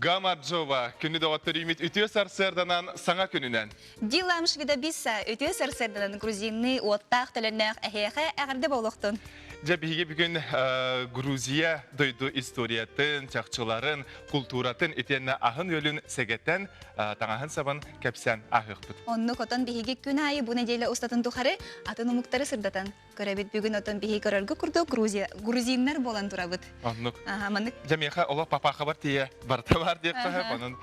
Гамарджова күнү доҕоттор үүмүт үтүө сарсыарданан саҥа күнүнэн. Дилам Швидобиса үтүө сарсыарданан грузинныы уоттаах төлөннөөх эһиэхэ эҕэрдэ буолуохтун. Дьэ биһиги бүгүн Грузия дойду историятын, чахчыларын, култууратын итиэннэ аһын-үөлүн сэгэтэн, таҥаһын сабын кэпсээн ааһыахпыт. Оннук отон биһиги күн аайы бу нэдиэлэ устатын тухары атын омуктары сырдатан Көрөбүт бүгүн отон биһи көрөргө курдук Грузия грузиннар буолан турабыт. Оннук. Аха, маннык. Дьэ миэхэ олох папахабар тиийэ барыта бар диэххэ сөп. Онон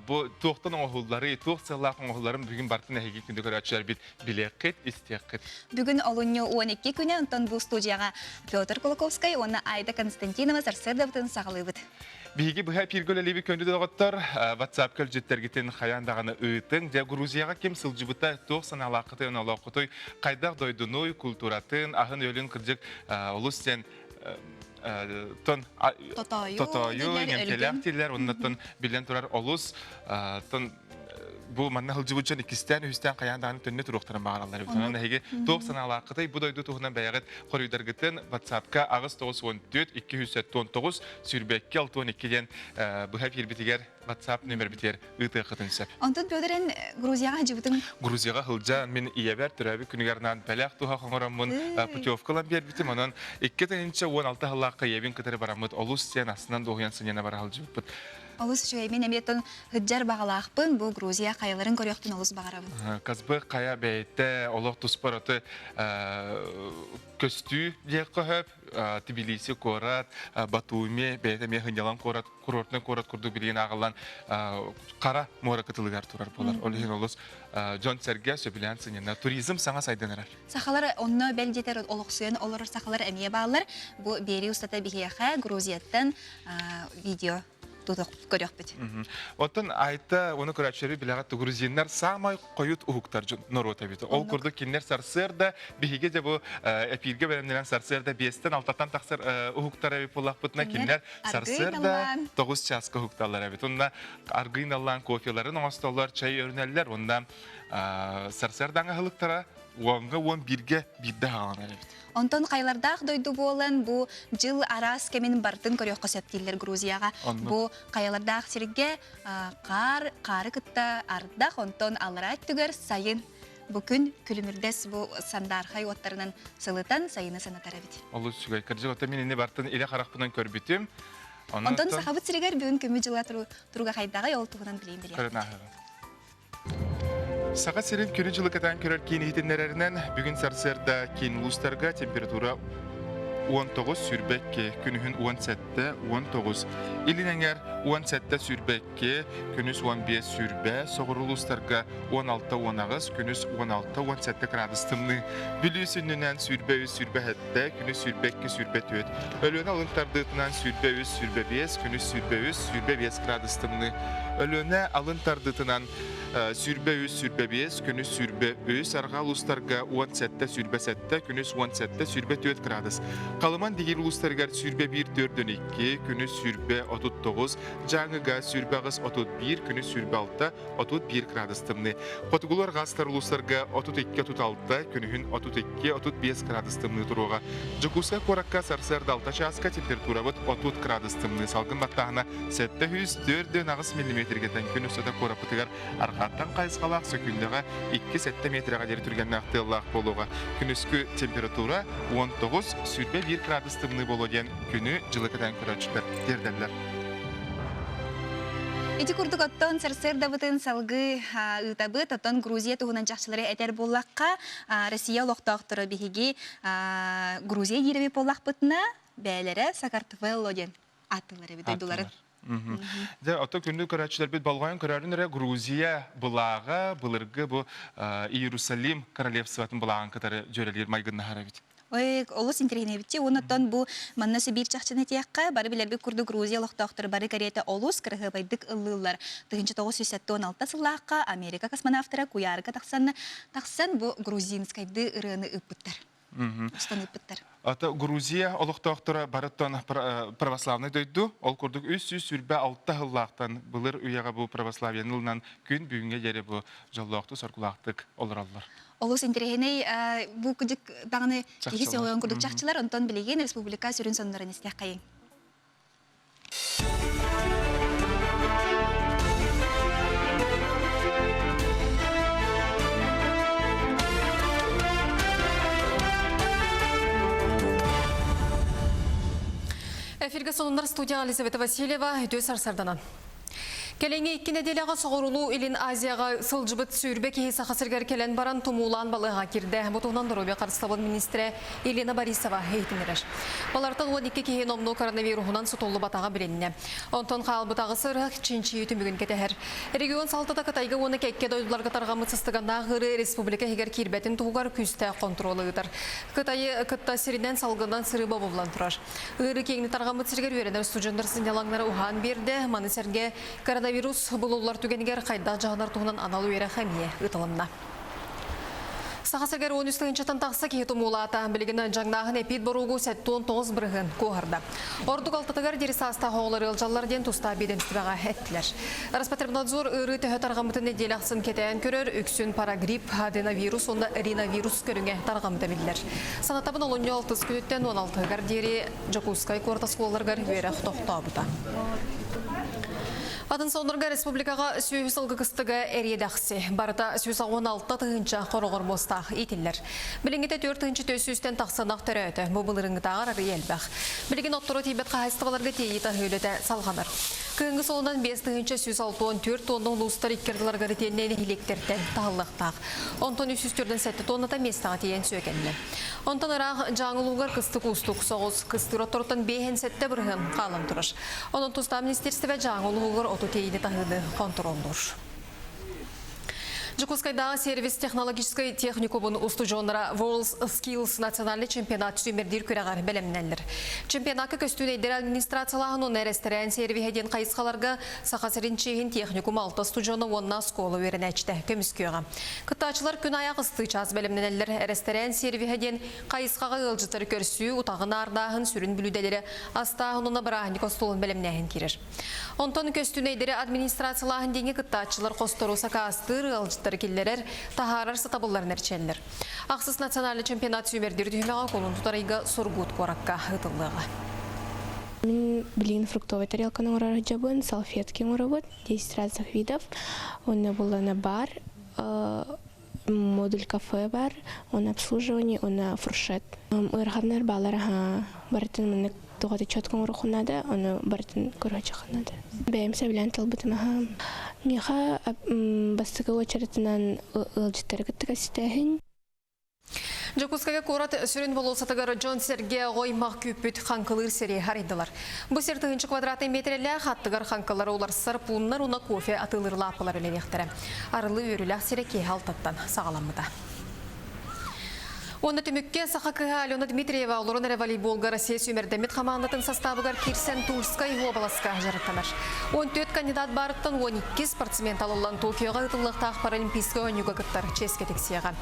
бу туохтан оҥоһуллары, туох сыаллаах оҥоһулларын бүгүн бартын эһиги күндү көрөөччүлэрбит билиэххит, истиэххит. Бүгүн олунньу 12 күнэ онтон бу студияҕа Петр Кулаковскай уонна Айда Константинова сарсыардабытын саҕалыыбыт. Биһиги быһа эфиргэ үлэлиибит көндү доҕоттор, WhatsApp көлдьүттэргитин хайаан даҕаны ыытыҥ. Дьэ, Грузияҕа ким сылдьыбыта, туох санаалааххытый, оноолооххутуй, хайдах дойдунуй, культуратын, аһын-үөлүн кырдьык олус диэн тон тотоойу, иҥэмтиэлээх дииллэр, оннуттан биллэн турар олус тон бу манна сылдьыбыт дьон иккистээн, үһүстээн хайаан даҕаны төннө туруохтарын баҕараллар эбит. Онон эһиги туох санаалааххытый бу дойду туһунан бэйэҕит хоруйдаргытын WhatsApp-ка 894 279 22 62 диэн быһа эфирбитигэр WhatsApp нөмербитигэр ыытыаххытын сөп. Онтон Петр эн Грузияҕа сылдьыбытыҥ? Грузияҕа сылдьан мин ийэбэр төрөөбүт күнүгэр анаан бэлэх туһах оҥороммун путевка ылан биэрбитим. Онон 2016 сыллаахха ийэбин кытары бараммыт олус диэн астынан дуоһуйан сынньана бара сылдьыбыппыт. Олус үчүгэй. Мин эмиэ оттон сылдьар баҕалаахпын. Бу Грузия хайаларын көрүөхпүн олус баҕарабын. Казбек хайа бэйэтэ олох туспа ураты көстүү диэххэ сөп. Тбилиси куорат, Батуми бэйэтэ эмиэ сынньалаҥ куорат, курортный куорат курдук билигин ааҕыллан Хара муора кытылыгар турар буолар. Ол иһин олус дьон-сэргэ сөбүлээн сынньанар. Туризм саҥа сайдан эрэр. Сахалар онно бэл диэтэр олохсуйан олорор сахалар эмиэ бааллар. Бу биэрии устата биһиэхэ Грузияттан видео көрүөхпүт. Оттон Айта уону көрөөччүлэри билэҕит грузиннар саамай хойут уһуктар норуот эбит. Ол курдук кинилэр сарсыарда биһиги дьэ бу эпииргэ бэлэмнэнэн сарсыарда биэстэн алтаттан тахсар уһуктар эбит буоллахпытына кинилэр сарсыарда тоҕус чааска уһукталлар эбит. Онно аргыый наллаан кофеларын оҥостоллор, чай өрүнэллэр уонна сарсыардаҥы аһылыктара уонга уон бииргэ биирдэ хаалан эбит. Онтон хайлардаах дойду буолан бу дьыл араас кэмин бартын көрүөххэ сөп дииллэр Грузияҕа. Бу хайалардаах сиргэ хаар, хаары кытта ардах, онтон аллараа өттүгэр сайын бу күн күлүмүрдэс бу сандаархай уоттарынан сылытан сайыны санатар эбит. Олус үчүгэй. Кырдьык, оттон мин ини бартын илэ харахпынан көрбүтүм. Онтон сахабыт сиригэр бүгүн күммүт дьыла туруга хайдаҕай ол туһунан билиим билиэхпит. Саха сирин күнү-дьылы кэтээн көрөр киин иһитиннэрэринэн, бүгүн сарсыарда киин улуустарга температура 19 22, күнүһүн 17 19, илин эҥэр 17 22, күнүс 15 20, соҕуруу улуустарга 16 18, күнүс 16 17 градус тымныы. Бүлүү сүнньүнэн 23 27, күнүс 22 24, Өлүөнэ алын тардыытынан 23 25, күнүс 23 25 градус тымныы. Өлүөнэ алын тардыытынан 23 25, күнүс 23, арҕаа улуустарга 17 27, күнүс 17 24 градус. Халыман Дигир улуустарыгар 21 4-2, күнүс 20 39, Дьааҥыга 28 31, күнүс 26 31 градус тымныы. Хотугулар гаастар улуустарга 32-36, күнүһүн 32-35 градус тымныы туруоҕа. Дьокуускай куоракка сарсыарда 6 чааска температурабыт 30 градус тымныы. Салгын баттааһына 704,8 миллиметргэ тэҥ күн устата куораппытыгар арҕааттан хайысхалаах сөкүүндэҕэ 2-7 метрэҕэ диэри түргэннээх тыаллаах буолуоҕа. Күнүскү температура 19-21 градус тымныы буолуо диэн күнү дьылы кэтээн көрөөччүлэр тиэрдэллэр. Ити курдук оттон сарсыардабытын салгыы ыытабыт. Оттон Грузия туһунан чахчылары этэр буоллахха, Россия олохтоохторо биһиги Грузия диирэбит буоллахпытына, бээлэрэ Сакартвелло диэн ааттыылар эбит дойдуларын. Дьэ, ото күндү көрөөччүлэрбит болҕойон көрөөрүн эрэ Грузия былааҕа былыргы бу Иерусалим королевствотын былааҕын кытары дьүөрэлиир майгыннаһар эбит. Ой, олус интэриэһинэйбитчи. Уонна бу манна Сибиир чахчыны этиэххэ, бары билэрбит курдук Грузия олохтоохторо бары кэриэтэ олус кыраһыабайдык ыллыыллар. 1976 сыллаахха Америка космонавтара куйаарга тахсан, тахсан бу грузинскайды ырыаны ыыппыттар. Устан ыыппыттар. Ата Грузия олохтоохторо барыттан православнай дойду, ол курдук 326 сыллаахтан былыр үйэҕэ бу православияны ылынан күн бүгүҥҥэ диэри бу дьоллоохтук, соргулаахтык олороллор. Олус интэриэһинэй бу кыдьык даҕаны киһи сөҕүөн курдук чахчылар, онтон билигин республика сүрүн сонуннарын истиэххэйиҥ. Эфиргэ сонуннар студияҕа Елизавета Васильева үтүө сарсарданан. Кэлиҥҥи икки нэдиэлэҕэ соҕуруулуу Илин Азияҕа сылдьыбыт сүүрбэ киһи Саха сиригэр кэлэн баран тумуулаан балыыһаҕа киирдэ. Бу туһунан доруобуйа харыстабыл министрэ Елена Борисова иһитиннэрэр. Балартан 12 киһи номнуо коронавируһунан сутуллубатаҕа билиннэ. Онтон хаалбыт аҕыс ыарыһах чинчийии түмүгүн кэтэһэр. Регион салалтата Кытайга уонна кэккэ дойдуларга тарҕаммыт сыстыганнаах ыарыы республика иһигэр киирбэтин туһугар күүстээх хонтуруолу ыытар. Кытайы кытта сиринэн салгынынан сырыы бобуллан турар. Ыарыы киэҥник тарҕаммыт сиригэр үөрэнэр студеннар сынньалаҥнара уһаан биэрдэ. Маны сэргэ коронавирус булуллар түгэнигэр хайдах дьаһанар туһунан анал үөрэх эмиэ ыытылынна. Саха сиригэр 13 тыһыынчаттан тахса киһи тумуулаата. Билигин дьаҥнааһын эпид боруогу 79% куоһарда. Ордук алтатыгар диэри саастаах оҕолор ыалдьаллар диэн тустаах биэдэмстибэҕэ эттилэр. Роспотребнадзор ыарыы төһө тарҕаммытын нэдиэлэ ахсын кэтээн көрөр, үксүн парагрипп, аденовирус уонна риновирус көрүҥэ тарҕаммыта биллэр. Санатабын олунньу алтыс күнүттэн 16-гар диэри Дьокуускай куорат оскуолаларыгар үөрэх тохтообута. Атын соннорго республикаҕа сүөһү сылгы кыстыга эриэдэхси. Барыта 116 тыһыынча хороҕор муостаах иитиллэр. Билиҥҥитэ 4 тыһыынча 400-тэн тахса ынах төрөөтө. Бу былырыыҥҥытааҕар арыый элбэх. Билигин отторо тиийбэт хаһаайыстыбаларга тиэйии таһыы үлэтэ салҕанар. Кыһыҥҥы суолунан 5164 тонна улуустар икки ардыларыгар итиэннэ нэһилиэктэртэн таһыллыахтаах. Онтон 347 тонната миэстэҕэ тиийэн сүөкэннэ. Онтон ыраах Дьааҥы улууһугар кыстык уустук соҕус. Кыстыыр отторуттан 57% хаалан турар. Онон тустаах министиэристибэ Дьааҥы улууһугар оту тиэйиини таһыыны хонтуруоллуур. Дьокуускайдааҕы сервис технологическай техникумун устудьуоннара WorldSkills национальнай чемпионат сүүмэрдиир күрэҕэр бэлэмнэнэллэр. Чемпионакка көстүүнэйдэр администрациялааһын уонна эрэстэрээн сервиһэ диэн хайысхаларга Саха сирин чиэһин техникум алта устудьуона уонна оскуола үөрэнээччитэ көмүскүөҕэ. Кыттааччылар күн аайы аҕыстыы чаас бэлэмнэнэллэр. Эрэстэрээн сервиһэ диэн хайысхаҕа ыалдьыттары көрсүү, утаҕы наардааһын, сүрүн бүлүүдэлэри астааһын уонна бырааһынньык остуолун бэлэмнээһин киирэр. Онтон көстүүнэйдэри администрациялааһын диэҥҥэ кыттааччылар хостору сакаастыыр, ыалдьыттары киллэрэр, таһаарар сатабылларын эрчийэллэр. Ахсыс национальнай чемпионат сүүмэрдиир түһүмэҕэ кулун тутар ыйга Сургут куоракка ыытыллыаҕа. Мин билигин фруктовай тарелканы оҥорор сылдьабын, салфетки оҥоробут, 10 разных видов. Онно булана бар, модуль кафе бар, он обслуживание, он фуршет. Ыараханнар баалар аха барытын маннык туҕата четко оҥоруоххун наада, ону барытын көрүөххэ наада. Бэйэм сөбүлээн талбытым аха. Миэхэ бастакы уочаратынан ыалдьыттары кытта кэпсэтээһин. Дьокуускайга куорат сүрүн болуоссатыгар дьон-сэргэ оҕо-аймах күүппүт хаҥкылыыр сири арыйдылар. Бу сир тыһыынча квадратный миэтэрэлээх аттыгар хаҥкылары уларсар пууннар уонна кофе атыылыыр лааппылар үлэлиэхтэрэ. Арылыы үөрүүлээх сирэ киэһэ алтаттан саҕаламмыта. Уонна түмүккэ саха кыыһа Алена Дмитриева олорон эрэ волейболга Россия сүүмэрдэммит хамаандатын састаабыгар киирсэн Тульскай уобаласка дьарыктанар. 14 кандидат баарыттан 12 спортсмен талыллан Токиоҕа ыытыллыахтаах Паралимпийскай оонньууга кыттар чиэскэ тиксиэҕэ.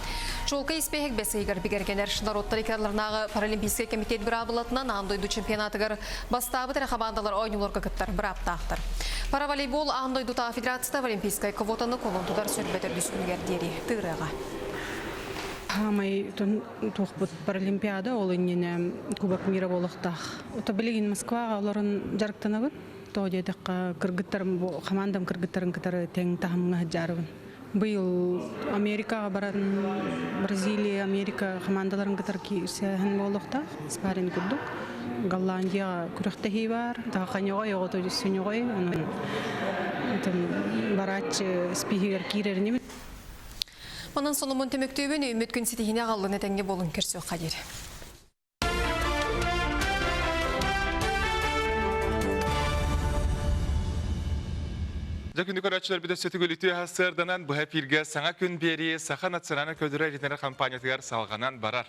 Чуолкай испиэһэк бэс ыйыгар бигэргэнэр. Норуоттар иккардыларынааҕы Паралимпийскай комитет быраабылатынан аан дойду чемпионатыгар бастаабыт эрэ хамаандалар оонньууларга кыттар бырааптаахтар. Параволейбол аан дойдутааҕы федерацията олимпийскай квотаны кулун тутар сүүрбэ төрдүс күнүгэр диэри тыырыаҕа. Хаамай туохпут Паралимпиада ол иннинэ Кубок мира буолуохтаах. Ото билигин Москваҕа олорон дьарыктанабын. Тоҕо диэтэххэ кыргыттарым бу хамаандам кыргыттарын кытары тэҥ таһымҥа сылдьарыбын. Быйыл Америкаҕа баран Бразилия, Америка хамаандаларын кытары киирсээһин буолуохтаах. Спарринг курдук. Голландияҕа күрэхтэһии баар. Таханьоҕой оҕото сүньоҕой. Онон барааччы спиһигэр киирэр инибит. Онон сонумун түмүктүүбүн үүммүт күн ситиһиини аҕаллын этэҥҥэ буолун көрсүөххэ диэри. Дьэ күндү көрөөччүлэрбит өссө төгүл үтүө сарсыарданан быһа эфиргэ саҥа күн биэрии Саха национальнай көдүрэ итинэрэ компаниятыгар салҕанан барар.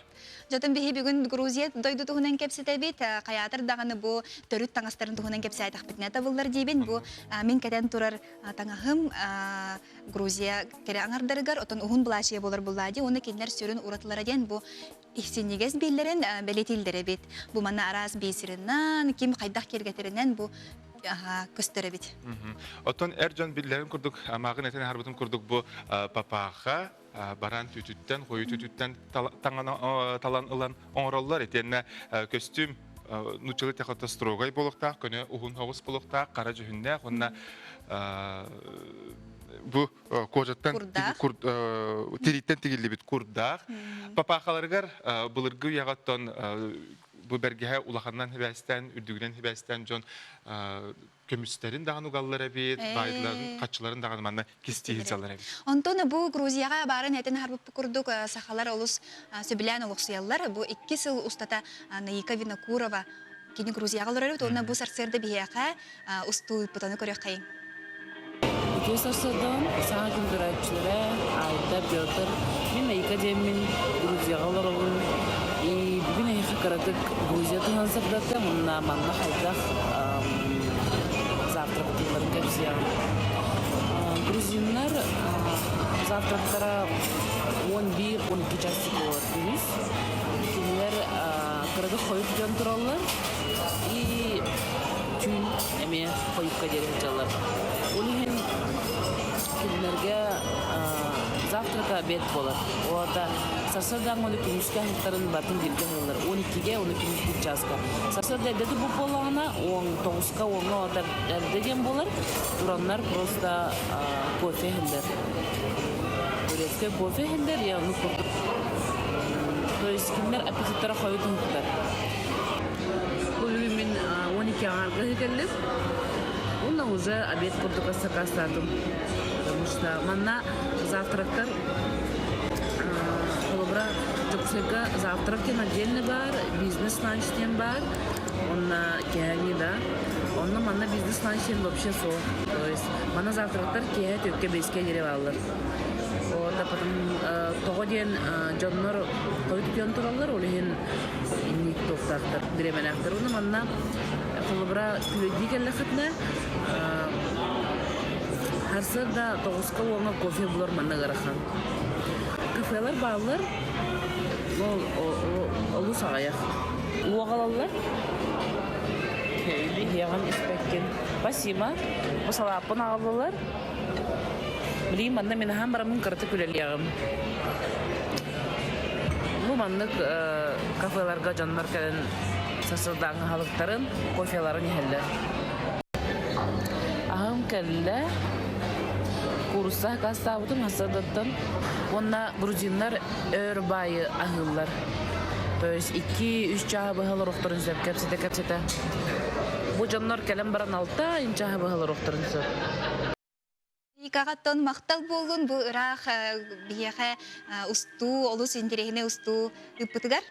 Дьотун биһи бүгүн Грузия дойду туһунан кэпсэтэбит. Хайаатар даҕаны бу төрүт таҥастарын туһунан кэпсээтэхпитинэ табыллар диибин. Бу мин кэтэн турар таҥаһым Грузия кэрэ аҥардарыгар отон уһун былаачыйа буолар буллаа дии. Уонна кинилэр сүрүн уратылара диэн бу Ихсинньигэс бииллэрин бэлиэтииллэр эбит. Бу манна араас бисеринэн, ким хайдах киэргэтэринэн бу көстөр эбит. Оттон эр дьон биллэрин курдук, мааҕын этэн аһарбытым курдук бу папаха баран түүтүттэн, хойу түүтүттэн талан ылан оҥороллор. Итиэннэ көстүүм нууччалыы техото строгай буолуохтаах, көнө уһун оҕус буолуохтаах, хара дьүһүннээх уонна бу кожаттан тирииттэн тигиллибит курдаах. Папахаларыгар былыргы үйэҕэ оттон Бу бэргэһэ улаханынан хибээстээн, үрдүгүнэн хибээстээн дьон көмүстэрин даҕаны угаллар эбит, баайдыларын, хаччыларын даҕаны манна кистии сылдьаллар эбит. Онтон бу Грузияҕа баарын этин аһарбыппыт курдук сахалар олус сөбүлээн олохсуйаллар. Бу 2 сыл устата Наика Винокурова кини Грузияҕа олорор эбит уонна бу сарсыарда биһиэхэ устуу ыыппытаны көрүөххэйиҥ. Үтүө сарсыардан саҥа күн көрөөччүлэрэ Айта, Петр, мин Наика диэммин Грузияҕа олоробун. И бүгүн эһиэхэ кыратык Грузия туһунан сырдаттым уонна манна хайдах завтрактыылларын кэпсиэҕим. Грузиннар завтрактара 11-12 часик буолар күнүс. Кинилэр кыратык хойут дьон тураллар. И түүн эмиэ хойукка диэри сылдьаллар. Ол иһин кинилэргэ завтрака обед буолар. Ота сарсыардааҥҥы уонна күнүскү аһылыктарын барытын бииргэ аһыыллар. 12-гэ уонна күнүс биир чааска. Сарсыарда эрдэ турбут буоллаҕына, 19-ка, 10-ҥа ота эрдэ диэн буолар. Тураннар просто кофе иһэллэр. Турецкай кофе иһэллэр, я ону курдук. То есть кинилэр аппетиттара хойут уһуктар. Бу бүгүн мин 12 аҥаарга кэллим. Уонна уже обед курдук сакаастаатым. Потому что манна завтрактар холобура Дьокуускайга завтрак диэн отдельный бар, бизнес-ланч диэн бар, уонна киэһээҥҥи да. Онно манна бизнес-ланч диэн вообще суох. То есть манна завтрактар киэһэ түөркэ биэскэ диэри бааллар. Вот, а потом тоҕо диэн дьоннор хойут утуйан тураллар, ол иһин инник туохтаахтар, бириэмэлээхтэр. Уонна манна холобура күөдьүү кэллэххитинэ сарсыарда 9-ка уоҥҥа кофе булар манна ыарахан. Кафелар бааллар, но олус аҕыйах. Уоҕалаллар. Иһиэҕин испэккин. Спасибо. Бу салааппын аҕаллылар. Билигин манна мин аһаан бараммын кыратык үлэлиэҕим. Бу маннык кафеларга дьоннор кэлэн сарсыардааҥҥы аһылыктарын, кофеларын иһэллэр. Аһым кэллэ. Куурусса аккаастаабытым сарсыардаттан. Уонна грузиннар өр баайы аһыыллар. То есть 2-3 чааһы быһа олоруохтарын сөп кэпсэтэ-кэпсэтэ. Бу дьоннор кэлэн баран 6 чааһы быһа олоруохтарын сөп. Викаҕаттан махтал буоллун бу ыраах биһиэхэ устуу, олус интэриэһинэй устуу ыыппытыгар.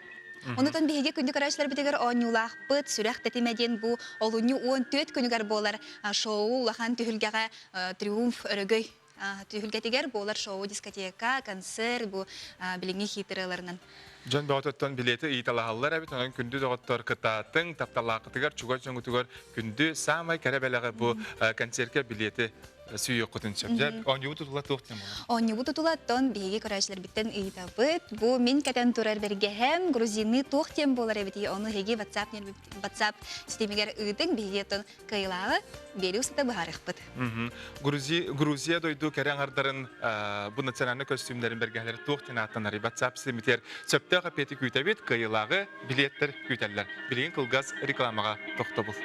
Онутан биһиги күндү көрөөччүлэрбитигэр оонньуулаахпыт, сүрэх тэтимэ диэн бу олунньу 14 күнүгэр буолар шоу улахан түһүлгэҕэ Триумф өрөгөй түһүлгэтигэр буолар шоу дискотека, концерт бу билиҥҥи хитрыаларынан. Дьон бөҕөтөттөн билиэти ыйыталаһаллар эбит, онон күндү доҕоттор кытаатыҥ, тапталлааххытыгар, чугас дьоҥҥутугар күндү саамай кэрэ бэлэҕи бу концертка билиэти сүүйүөххүтүн сөп. Дьэ, оонньуубут тутула туох диэн буолар? Оонньуубут тутулаттан биһиги көрөөччүлэрбиттэн ыйытабыт. Бу мин кэтэн турар бэргэһэм грузинныы туох диэн буолар эбитий? Ону эһиги WhatsApp WhatsApp ситимигэр ыытыҥ, биһиги оттон кыайыылааҕы биэрии устата быһаарыахпыт. Грузия дойду кэрэ аҥардарын бу национальнай көстүүмнэрин бэргэһэлэрэ туох диэн ааттанарый? WhatsApp ситимитигэр сөптөөх эппиэти күүтэбит, кыайыылааҕы билиэттэр күүтэллэр. Билигин кылгас рекламаҕа тохтобул.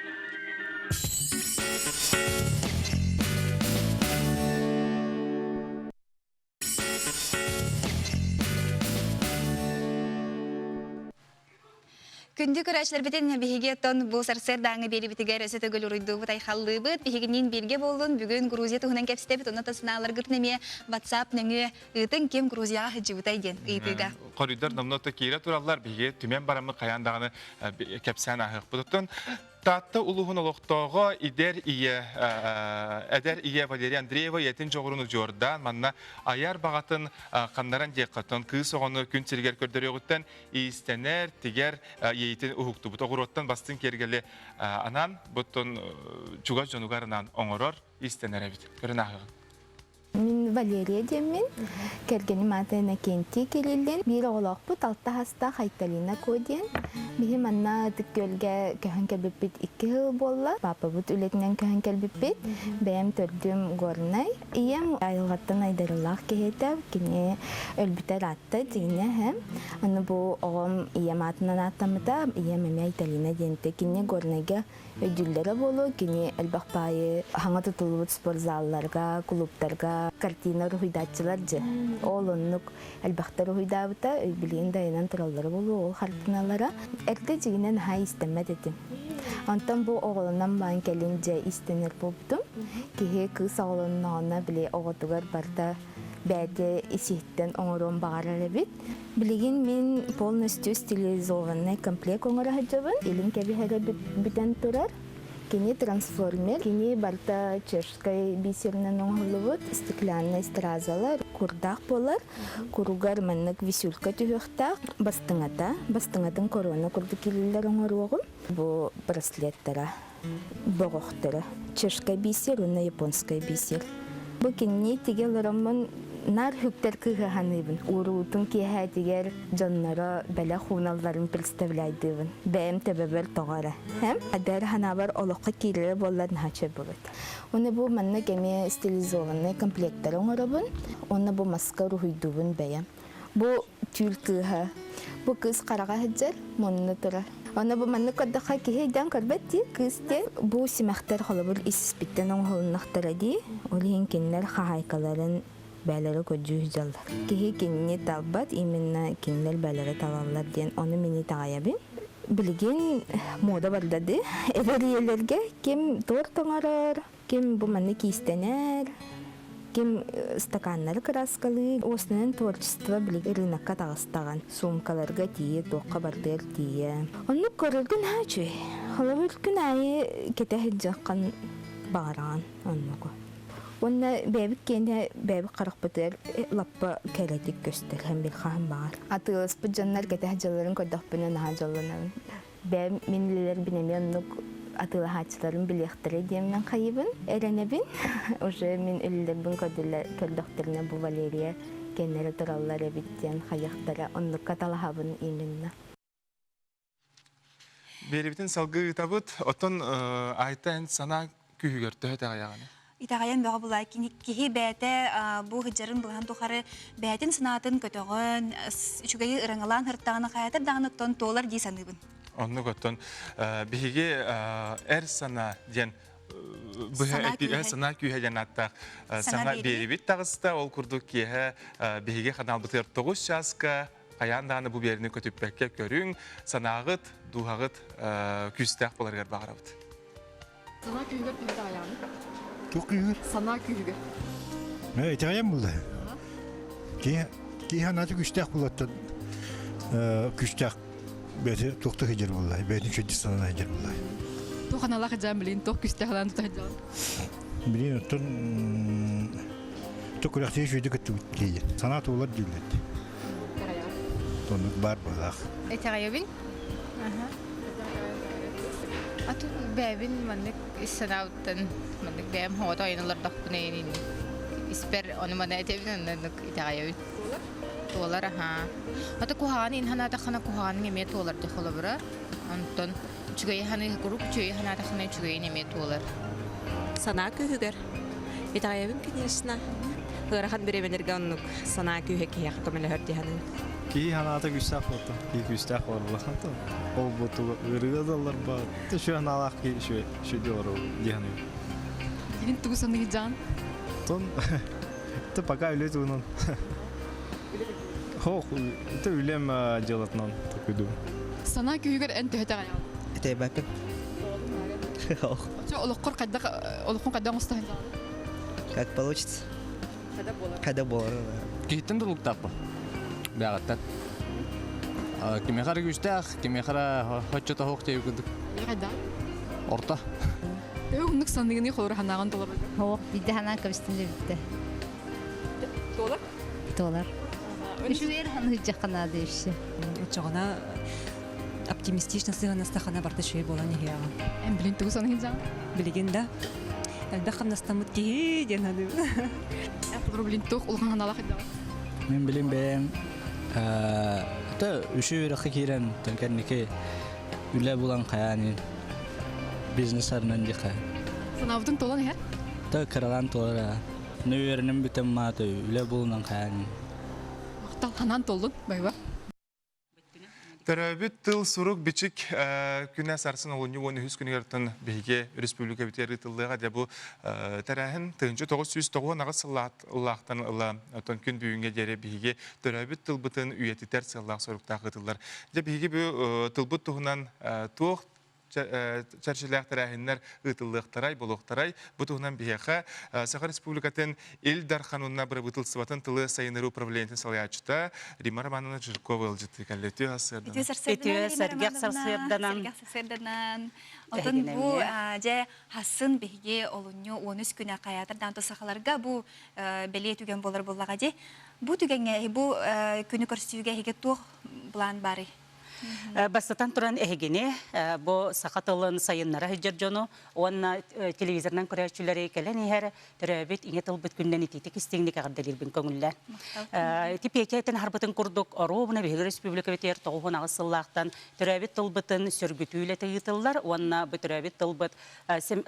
Күндү көрөөччүлэрбитин биһиги оттон бу сарсыардааҥы биэрибитигэр өссө төгүл уруйдуубут, айхаллыыбыт. Биһигиниин бииргэ буоллун. Бүгүн Грузия туһунан кэпсэтэбит. Онно санааларгытын эмиэ WhatsApp нөҥүө ыытыҥ ким Грузияҕа сылдьыбытай диэн ыйытыыга. Хоруйдар номнуо киирэ тураллар. Биһиги түмэн бараммыт хайаан даҕаны кэпсээн ааһыахпыт. Оттон Таатта улууһун олохтооҕо эдэр ийэ эдэр ийэ Валерия Андреева ийэтин дьоҕурун удьуордаан манна айар баҕатын ханнаран диэххэ оттон кыыс оҕону күн сиригэр көрдөрүөҕүттэн иистэнэр, тигэр иэйитин уһуктубут. Оҕуруоттан бастыҥ киэргэли анаан буттун чугас дьонугар анаан оҥорор, иистэнэр эбит. Көрөн ааһыҕын. Мин Валерия диэммин, кэргэним аата Иннокентий Кириллин. Биир оҕолоохпут алта хастаах Айталина Ко диэн. Биһи манна Ытык Күөлгэ көһөн кэлбиппит 2 сыл буолла. Папабыт үлэтинэн көһөн кэлбиппит. Бэйэм төрдүм Горнай. Ийэм айылҕаттан айдарыылаах киһи этэ. Кини өлбүтэ ыраатта дьиҥинэ эһэм. Аны бу оҕом ийэм аатынан ааттаммыта. Ийэм эмиэ Айталина диэнтэ. Кини Горнайга өйдүүллэрэ буолуо. Кини элбэх баайы хаҥа тутуллубут спортзалларга, клубтарга. Картина уруһуйдааччылар дьэ. Ол оннук элбэхтэр уруһуйдаабыта, билигин да айанан тураллара буолуо ол хартыыналара. Эрдэ дьигинэн наһаа иистэммэт этим. Онтон бу оҕолонон баран кэлин дьэ иистэнэр буолбутум. Киһи кыыс оҕолонноҕуна били оҕотугар барыта бэйэтэ ис-иһиттэн оҥоруон баҕарар эбит. Билигин мин полностью стилизованный комплект оҥоро сылдьабын. Илин кэбиһэрэ бүтэн турар. Кини трансформер, кини барыта чешскай бисеринэн оҥоһуллубут стекляннай стразалар, курдаах буолар. Куругар маннык висюлька түһүөхтээх. Бастыҥата, бастыҥатын корона курдук киириллэр оҥоруоҕум. Бу браслеттара, бөҕөхтөрө. Чешскай бисер уонна японскай бисер. Бу кинини тигэ олороммун наар хүктэр кыыһы саныыбын. Уруутун киэһээтигэр дьонноро бэлэх ууналларын представляйдыыбын. Бэйэм төбөбөр тоҕо эрэ. Эдэр санаабар олоххо киирэрэ буоллар наһаа үчүгэй буолуо этэ. Уонна бу маннык эмиэ стилизованнай комплектары оҥоробун. Уонна бу маска уруһуйдуубун бэйэм. Бу түүл кыыһа. Бу кыыс хараҕа сылдьар, мунна турар. Онно бу маннык көрдөххө киһи өйдөөн көрбөт дии, кыыс диэн. Бу симэхтэр холобур ис-испиттэн оҥоһулуннахтара дии. Ол иһин кинилэр хаһаайкаларын бээлэрэ көрдүү сылдьаллар. Киһи кинини талбат, именно кинилэр бээлэрэ талаллар диэн ону мин итэҕэйэбин. Билигин мода барда дии. Эдэр ийэлэргэ ким торт оҥорор, ким бу маннык иистэнэр, ким стаканнары кырааскалыыр. Уоснанан творчество билигин рынокка таҕыстаҕын. Суумкаларга тиийэ, туохха бардыар тиийэ. Оннук көрөргө наһаа үчүгэй. Холобур, күн аайы кэтэ сылдьыаххын баҕараҕын оннугу. Уонна бэйэбит киэнэ бэйэбит харахпытыгар лаппа кэрэтик көстөр, һэн бил хаһан баҕар. Атыыласпыт дьоннор кэтэх дьылларын көрдөхпүнэ наһаа дьоллонобун. Бэйэм мин үлэлэрбин эмиэ оннук атыылаһааччыларым билиэхтэрэ диэммин хайыбын, эрэнэбин. Уже мин үлэлэрбин көрдөхтөрүнэ бу Валерия кэннэрэ тураллар эбит диэн хайыахтара оннукка талаһабын именно. Биэрибитин салгыы ыытабыт. Оттон Айта эн санаа күүһүгэр төһө итэҕэйэҕиний? Итэҕэйэн бөҕө була киһи бэйэтэ бу сылдьарын былаһын тухары бэйэтин санаатын көтөҕөн, үчүгэйи ырыҥалаан сырыттаҕына хайатар даҕаны оттон туолар дии саныыбын. Оннук оттон биһиги эр санаа диэн быһа санаа күүһэ диэн ааттаах саҥа биэрибит таҕыста. Ол курдук киэһэ биһиги ханаалбытыгар 9 чааска хайаан даҕаны бу биэрини көтүппэккэ көрүҥ, санааҕыт, дууһаҕыт күүстээх буоларыгар баҕарабыт. Санаа күүһүгэр төһө итэҕэйэҕиний? Туох күүһүгэр? Санаа күүһүгэр. Итэҕэйэн булла. Киһи киһи санаата күүстээх булаттан күүстээх бэйэтэ туохта сылдьар буолла, бэйэтин үчүгэйдик санана сылдьар буолла. Туох аналаах дьаан билин, туох күүстээх анаан тута сылдьаҕын? Билин оттон то күрэхтии үчүгэйдик кыттыбыт киһи. Санаа туолар дииллэр. Оннук баар быһыылаах. Итэҕэйэбин. Атын бэйэбин маннык ис санаабыттан маннык бэйэм оҕото айан олордохпуна испэр ону маны этэбин оннук итэҕэйэбин. Туолар аһаа. Ата куһаҕаны ин санаатаххына куһаҕаныҥ эмиэ туолар дии холобура. Онтон үчүгэйи саныы куруук үчүгэйи санаатаххына үчүгэйин эмиэ туолар. Санаа күүһүгэр. Итэҕэйэбин, конечно. Ыарахан бириэмэлэргэ оннук санаа күүһэ киһиэхэ көмөлөһөр дии саныыбын. Киһи санаата күүстээх буолта. Киһи күүстээх буолар Ол бу ыарыыга да ылларбат. Үчүгэй санаалаах киһи үчүгэй үчүгэй олорор дии саныыбын. Билигин тугу саныыгын Тон ты пока үлэ тугунан. Хох, это үлэм дьыалатынан такуйдум. Санаа күүһүгэр эн төһө итэҕэйэҕин? Итэйбэппин. Чэ, олоххор хайдах олоххун хайдах оҥосто Как получится. Когда буолар. Киһиттэн тутулуктаахпын. Бэҕэттэн. Кимиэхэ эрэ күүстээх, кимиэхэ эрэ хоччото суох диэби курдук. Хайдах? Орто. Төһө уһуннук саныыгыный холоро санааҕын толорор? Суох, биирдэ санаан кэбистим да бүттэ. Туолар? Туолар. Үчүгэй саныырдьахха наада еще. Оччоҕуна оптимистично сыһыаннастаххына барыта үчүгэй буолан иһиэҕэ. Эн билин тугу саныыгын саҥа? Билигин да элбэх хамнастаммыт киһи диэн саныыбын. Эн холоро билин туох улахан санаалаах иддэҕин? Мин билин бэйэм это үчүгэй үөрэххэ киирэн кэнники үлэ булан хайаан бизнес арынан диэхэ. Санаабытыҥ туолан иһэр? Та кыралаан туолар Нөйөрүнэн бүтэн маата үлэ булунан хайаан. Махтал ханаан толлун, байба. Төрөөбүт тыл сурук бичик күнэ сарсын олунньу 13 күнүгэртэн биһиги республикабытыгар ыытыллыаҕа дьэ бу тэрээһин 1998 сыллаахтан ыла оттон күн бүгүҥҥэ диэри биһиги төрөөбүт тылбытын үйэтитэр сыаллаах соруктаах ыытыллар. Дьэ биһиги бу тылбыт туһунан туох чэрчилээх тэрээһиннэр ыытыллыахтарай, буолуохтарай. Бу туһунан биһиэхэ Саха Республикатын Ил Дархан уонна Бырабыыталыстыбатын тылы сайыннарыы управлениетын салайааччыта Римма Романовна Жиркова ыалдьыттыы кэллэ. Үтүө сарсыарданан. Үтүө сарсыарданан, сэргэх сарсыарданан. Сэргэх сарсыарданан. Отон бу дьэ хассын биһиги олунньу 13 күнэ хайаатар даанто сахаларга бу бэлиэ түгэн буолар буоллаҕа дии. Бу түгэҥҥэ бу күнү көрсүүгэ эһиги туох план баарый? Бастатан туран эһигини бу саха тылын сайыннара сылдьар дьону уонна телевизорынан көрөөччүлэри кэлэн иһэр төрөөбүт ийэ тылбыт күнүнэн итиитик истиҥник эҕэрдэлиирбин көҥүллээн. Ити Петя этэн аһарбытын курдук оруобуна биһиги республикабытыгар 98 сыллаахтан төрөөбүт тылбытын сөргүтүү үлэтэ ыытыллар уонна бу төрөөбүт тылбыт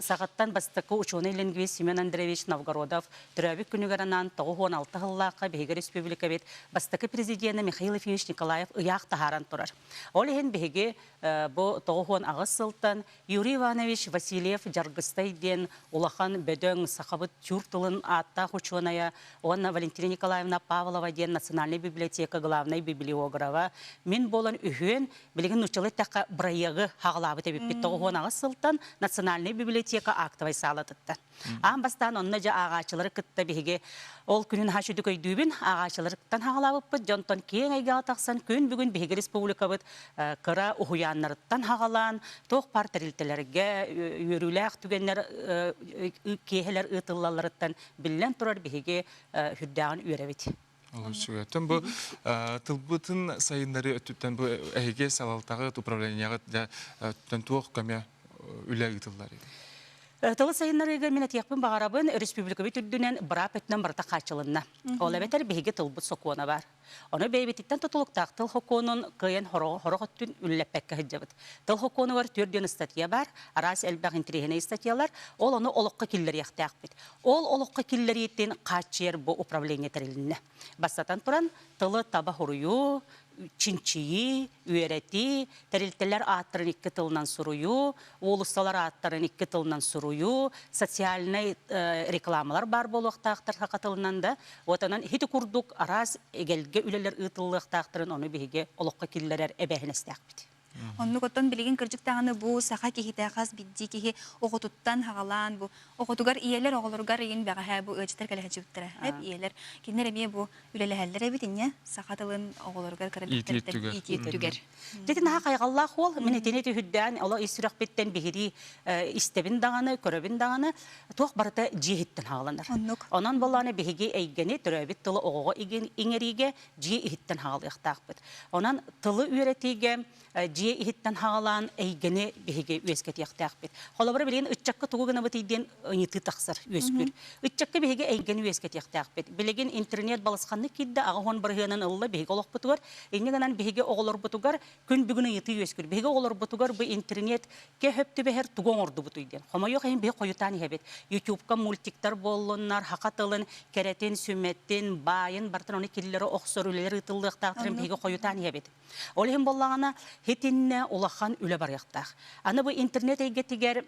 сахаттан бастакы учуонай-лингвист Семен Андреевич Новгородов төрөөбүт күнүгэр анаан 96 сыллаахха биһиги республикабыт бастакы президенэ Михаил Ефимович Николаев ыйаах таһааран турар. Ол иһин биһиги бу 98 сылтан Юрий Иванович Васильев Дьаргыстай диэн улахан бөдөҥ сахабыт тюрк тылын ааттаах учуонайа уонна Валентина Николаевна Павлова диэн Национальнай библиотека главнай библиографа мин буолан үһүөн билигин нууччалыы эттэххэ бырайыагы хаҕалаабыт эбиппит 98 сылтан Национальнай библиотека актовай саалатыттан. Аан бастаан онно дьэ ааҕааччылары кытта биһиги ол күнүн хаһа сүдүк өйдүүбүн ааҕааччыларыттан хаҕалаабыппыт дьонтон киэҥ эйгэҕэ тахсан күн бүгүн биһиги республикабыт кыра уһуйааннарыттан хаҕалаан туох баар тэрилтэлэргэ үөрүүлээх түгэннэр киэһэлэр ыытыллалларыттан биллэн турар биһиги сүрдээҕин үөрэбит. Олус бу тылбытын сайыннарыы өттүттэн бу эһиги салалтаҕыт управлениеҕыт өттүттэн туох көмө үлэ ыытыллар? Тылы сайыннарыыга мин этиэхпин баҕарабын, республикабыт үрдүнэн быраап өттүнэн барыта хааччылынна. Ол эбэтэр биһиги тылбыт сокуона бар. Ону бэйэбититтэн тутулуктаах тыл сокуонун кыайан хорох өттүн үллэппэккэ сылдьабыт. Тыл сокуонугар түөрт ыстатыйа бар, араас элбэх интэриэһинэй ыстатыйалар, ол ону олоххо киллэриэхтээхпит. Ол олоххо киллэриитин хааччыйар бу управление тэрилиннэ. Бастатан туран, тылы таба суруйуу, чинчийии, үөрэтии, тэрилтэлэр ааттарын икки тылынан суруйуу, уулуссалар ааттарын икки тылынан суруйуу, социальнай рекламалар баар буолуохтаахтар саха тылынан да. Вот онон ити курдук араас эгэлгэ үлэлэр ыытыллыахтаахтарын ону биһиги олоххо киллэрэр эбээһинэстээхпит. Оннук оттон билигин кырдьык даҕаны бу саха киһитэ хас биирдии киһи оҕотуттан хаҕалаан бу оҕотугар ийэлэр оҕолоругар ыйын бэҕэһээ бу ыалдьыттар кэлэһэччибиттэрэ эп ийэлэр кинилэр эмиэ бу үлэлэһэллэр эбит инньэ саха тылын оҕолоругар кыра иитии өттүгэр. Дьэ наһаа хайҕаллаах уол мин итини түһүрдээн оло ис сүрэхпиттэн биһирии истэбин даҕаны көрөбүн даҕаны туох барыта дьиэ иһиттэн хааланар. Онон боллоона биһиги эйгэни төрөөбүт тылы оҕоҕо иҥэриигэ дьиэ иһиттэн хаалыахтаахпыт. Онон тылы үөрэтиигэ дьиэ иһиттэн хаалаан эйгэни биһиги үөскэтиэхтээхпит. Холобура билигин ыччакка тугу гынабытый диэн ыйытыы тахсар үөскүүр. Ыччакка биһиги эйгэни үөскэтиэхтээхпит. Билигин интернет балысханнык киирдэ, 80 бырыһыанын ылла биһиги олохпутугар. Инньэ гынан биһиги оҕолорбутугар күн бүгүн ыйытыы үөскүүр. Биһиги оҕолорбутугар бу интернет Кэ түбэһэр тугу оҥордубутуй диэн. Хомойуох иһин биһи хойутаан иһэбит. Ютубка мультиктар буоллуннар, саха тылын кэрэтин, сүмэтин, баайын барытын ону киллэрэ охсор үлэлэр ыытыллыахтаахтарын биһиги хойутаан иһэбит. Ол иһин буоллаҕына, итиннэ улахан үлэ барыахтаах. Аны бу интернет эйгэтигэр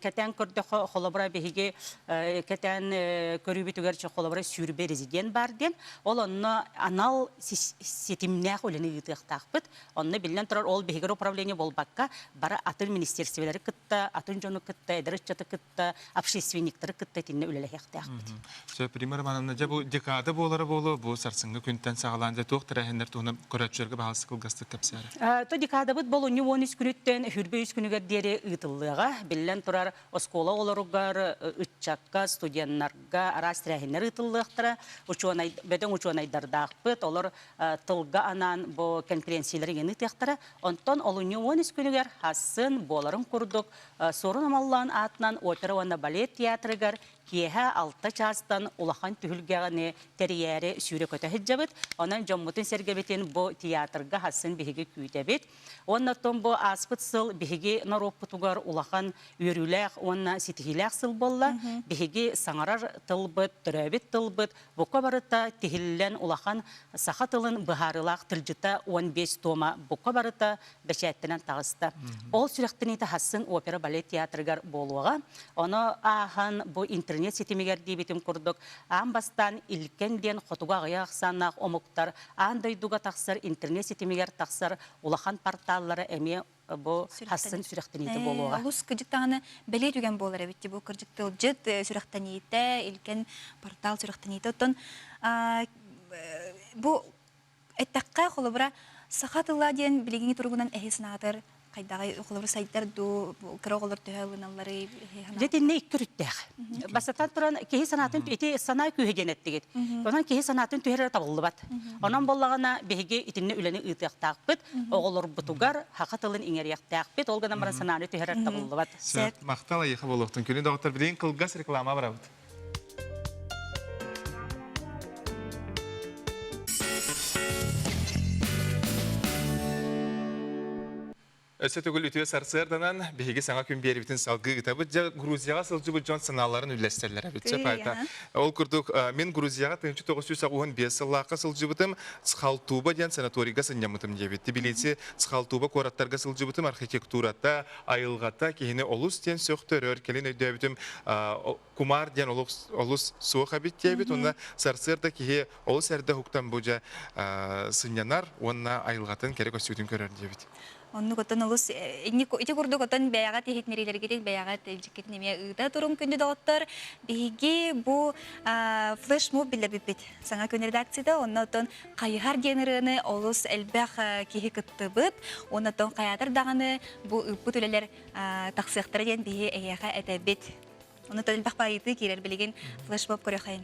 кэтээн көрдөххө, холобура биһиги кэтээн көрүүбүтүгэр холобура сүүрбэ резидент баар диэн, ол онно анал ситимнээх үлэни ыытыахтаахпыт. Онно биллэн турар ол биһигэр управление буолбакка, бары атын министерстволары кытта, атын дьону кытта, эдэр ыччаты кытта, общественниктары кытта итиннэ үлэлэһиэхтээхпит. Сөп, Римма Романовна, дьэ бу декада буолара буолуо, бу сарсыҥҥы күнтэн саҕалаан дьэ туох тэрээһиннэр туһунан көрөөччүлэргэ баһаалыста кылгастык кэпсээрэ. То декадабыт болунньу 13 күнүттэн хүрбэ үс күнүгэр диэри ыытыллыаҕа. Биллэн турар, оскуола оҕолоругар, ыччакка, студеннарга араас тэрээһиннэр ыытыллыахтара. Учуонай, бөдөҥ учуонайдардаахпыт, олор тылга анаан бу кэнпириэнсийэлэри иҥэн ыытыахтара. Онтон олунньу 13 күнүгэр Хассын буоларын курдук Суорун Омоллоон аатынан опера уонна балет театрыгар киэһэ 6 чаастан улахан түһүлгэни тэрийээри сүүрэ-көтө сылдьабыт. Онон дьоммутун-сэргэбитин бу театрга хассын биһиги күүтэбит. Уонна оттон бу ааспыт сыл биһиги норуоппутугар улахан үөрүүлээх уонна ситиһиилээх сыл буолла. Биһиги саҥарар тылбыт, төрөөбүт тылбыт бука барыта тиһиллэн улахан саха тылын быһаарыылаах тылдьыта 15 тома бука барыта бэчээттэнэн таҕыста. Ол сүрэхтэниитэ Хассыҥ опера балет театрыгар буолуоҕа. Ону ааһан бу интернет ситимигэр диэбитим курдук аан бастаан Илкэн диэн хотугу аҕыйах ахсааннаах омуктар аан дойдуга тахсар интернет ситимигэр тахсар улахан порталлара эмиэ бу хассын сүрэхтэниитэ буолуоҕа. Олус кырдьык даҕаны бэлиэ түгэн буолар эбит бу кырдьык тылдьыт сүрэхтэниитэ, Илкэн портал сүрэхтэниитэ. Оттон бу эттэххэ, холобура, саха тыла диэн билигиҥҥи туругунан эһи санаатар хайдаҕый холобура сайдар дуу, кыра оҕолор төһө ылыналларый? Дьэ итиннэ икки өрүттээх. Бастатан туран киһи санаатын ити санаа күүһэ диэн эттигит. Онон киһи санаатын түһэрэрэ табыллыбат. Онон буоллаҕына биһиги итиннэ үлэни ыытыахтаахпыт, оҕолорбутугар саха тылын иҥэриэхтээхпит, ол гынан баран санааны түһэрэр табыллыбат. Сөп, махтал эйиэхэ буолуохтун. Күнү доҕоттор билигин кылгас реклама барабыт. Өссө төгүл үтүө сарсыарданан биһиги саҥа күн биэрибитин салгыы ыытабыт. Дьэ, Грузияҕа сылдьыбыт дьон санааларын үллэстэллэр эбит. Сөп айта. Ол курдук, мин Грузияҕа 1985 сыллаахха сылдьыбытым, Цхалтуба диэн санаторийга сынньаммытым диэбит. Тбилиси Цхалтуба куораттарга сылдьыбытым, архитектурата, айылҕата киһини олус диэн сөхтөрөр. Кэлин өйдөөбүтүм, кумаар диэн олус, олус суох эбит диэбит. Уонна сарсыарда киһи олус эрдэ уһуктан бу дьэ сынньанар уонна айылҕатын кэрэ көстүүтүн көрөр диэбит. Оннук оттон олус ити курдук оттон бэйэҕит иһитиннэриилэргитин бэйэҕит илдьиккитин эмиэ ыыта туруҥ күндү доҕоттор. Биһиги бу флешмоб биллэрбиппит саҥа күн редакцията онно оттон хайыһар диэн ырыаны олус элбэх киһи кыттыбыт. Уонна оттон хайаатар даҕаны бу ыыппыт үлэлэр тахсыахтара диэн биһи эһиэхэ этэбит. Ону элбэх баайытыы киирэр билигин флешмоб көрүөххэйин.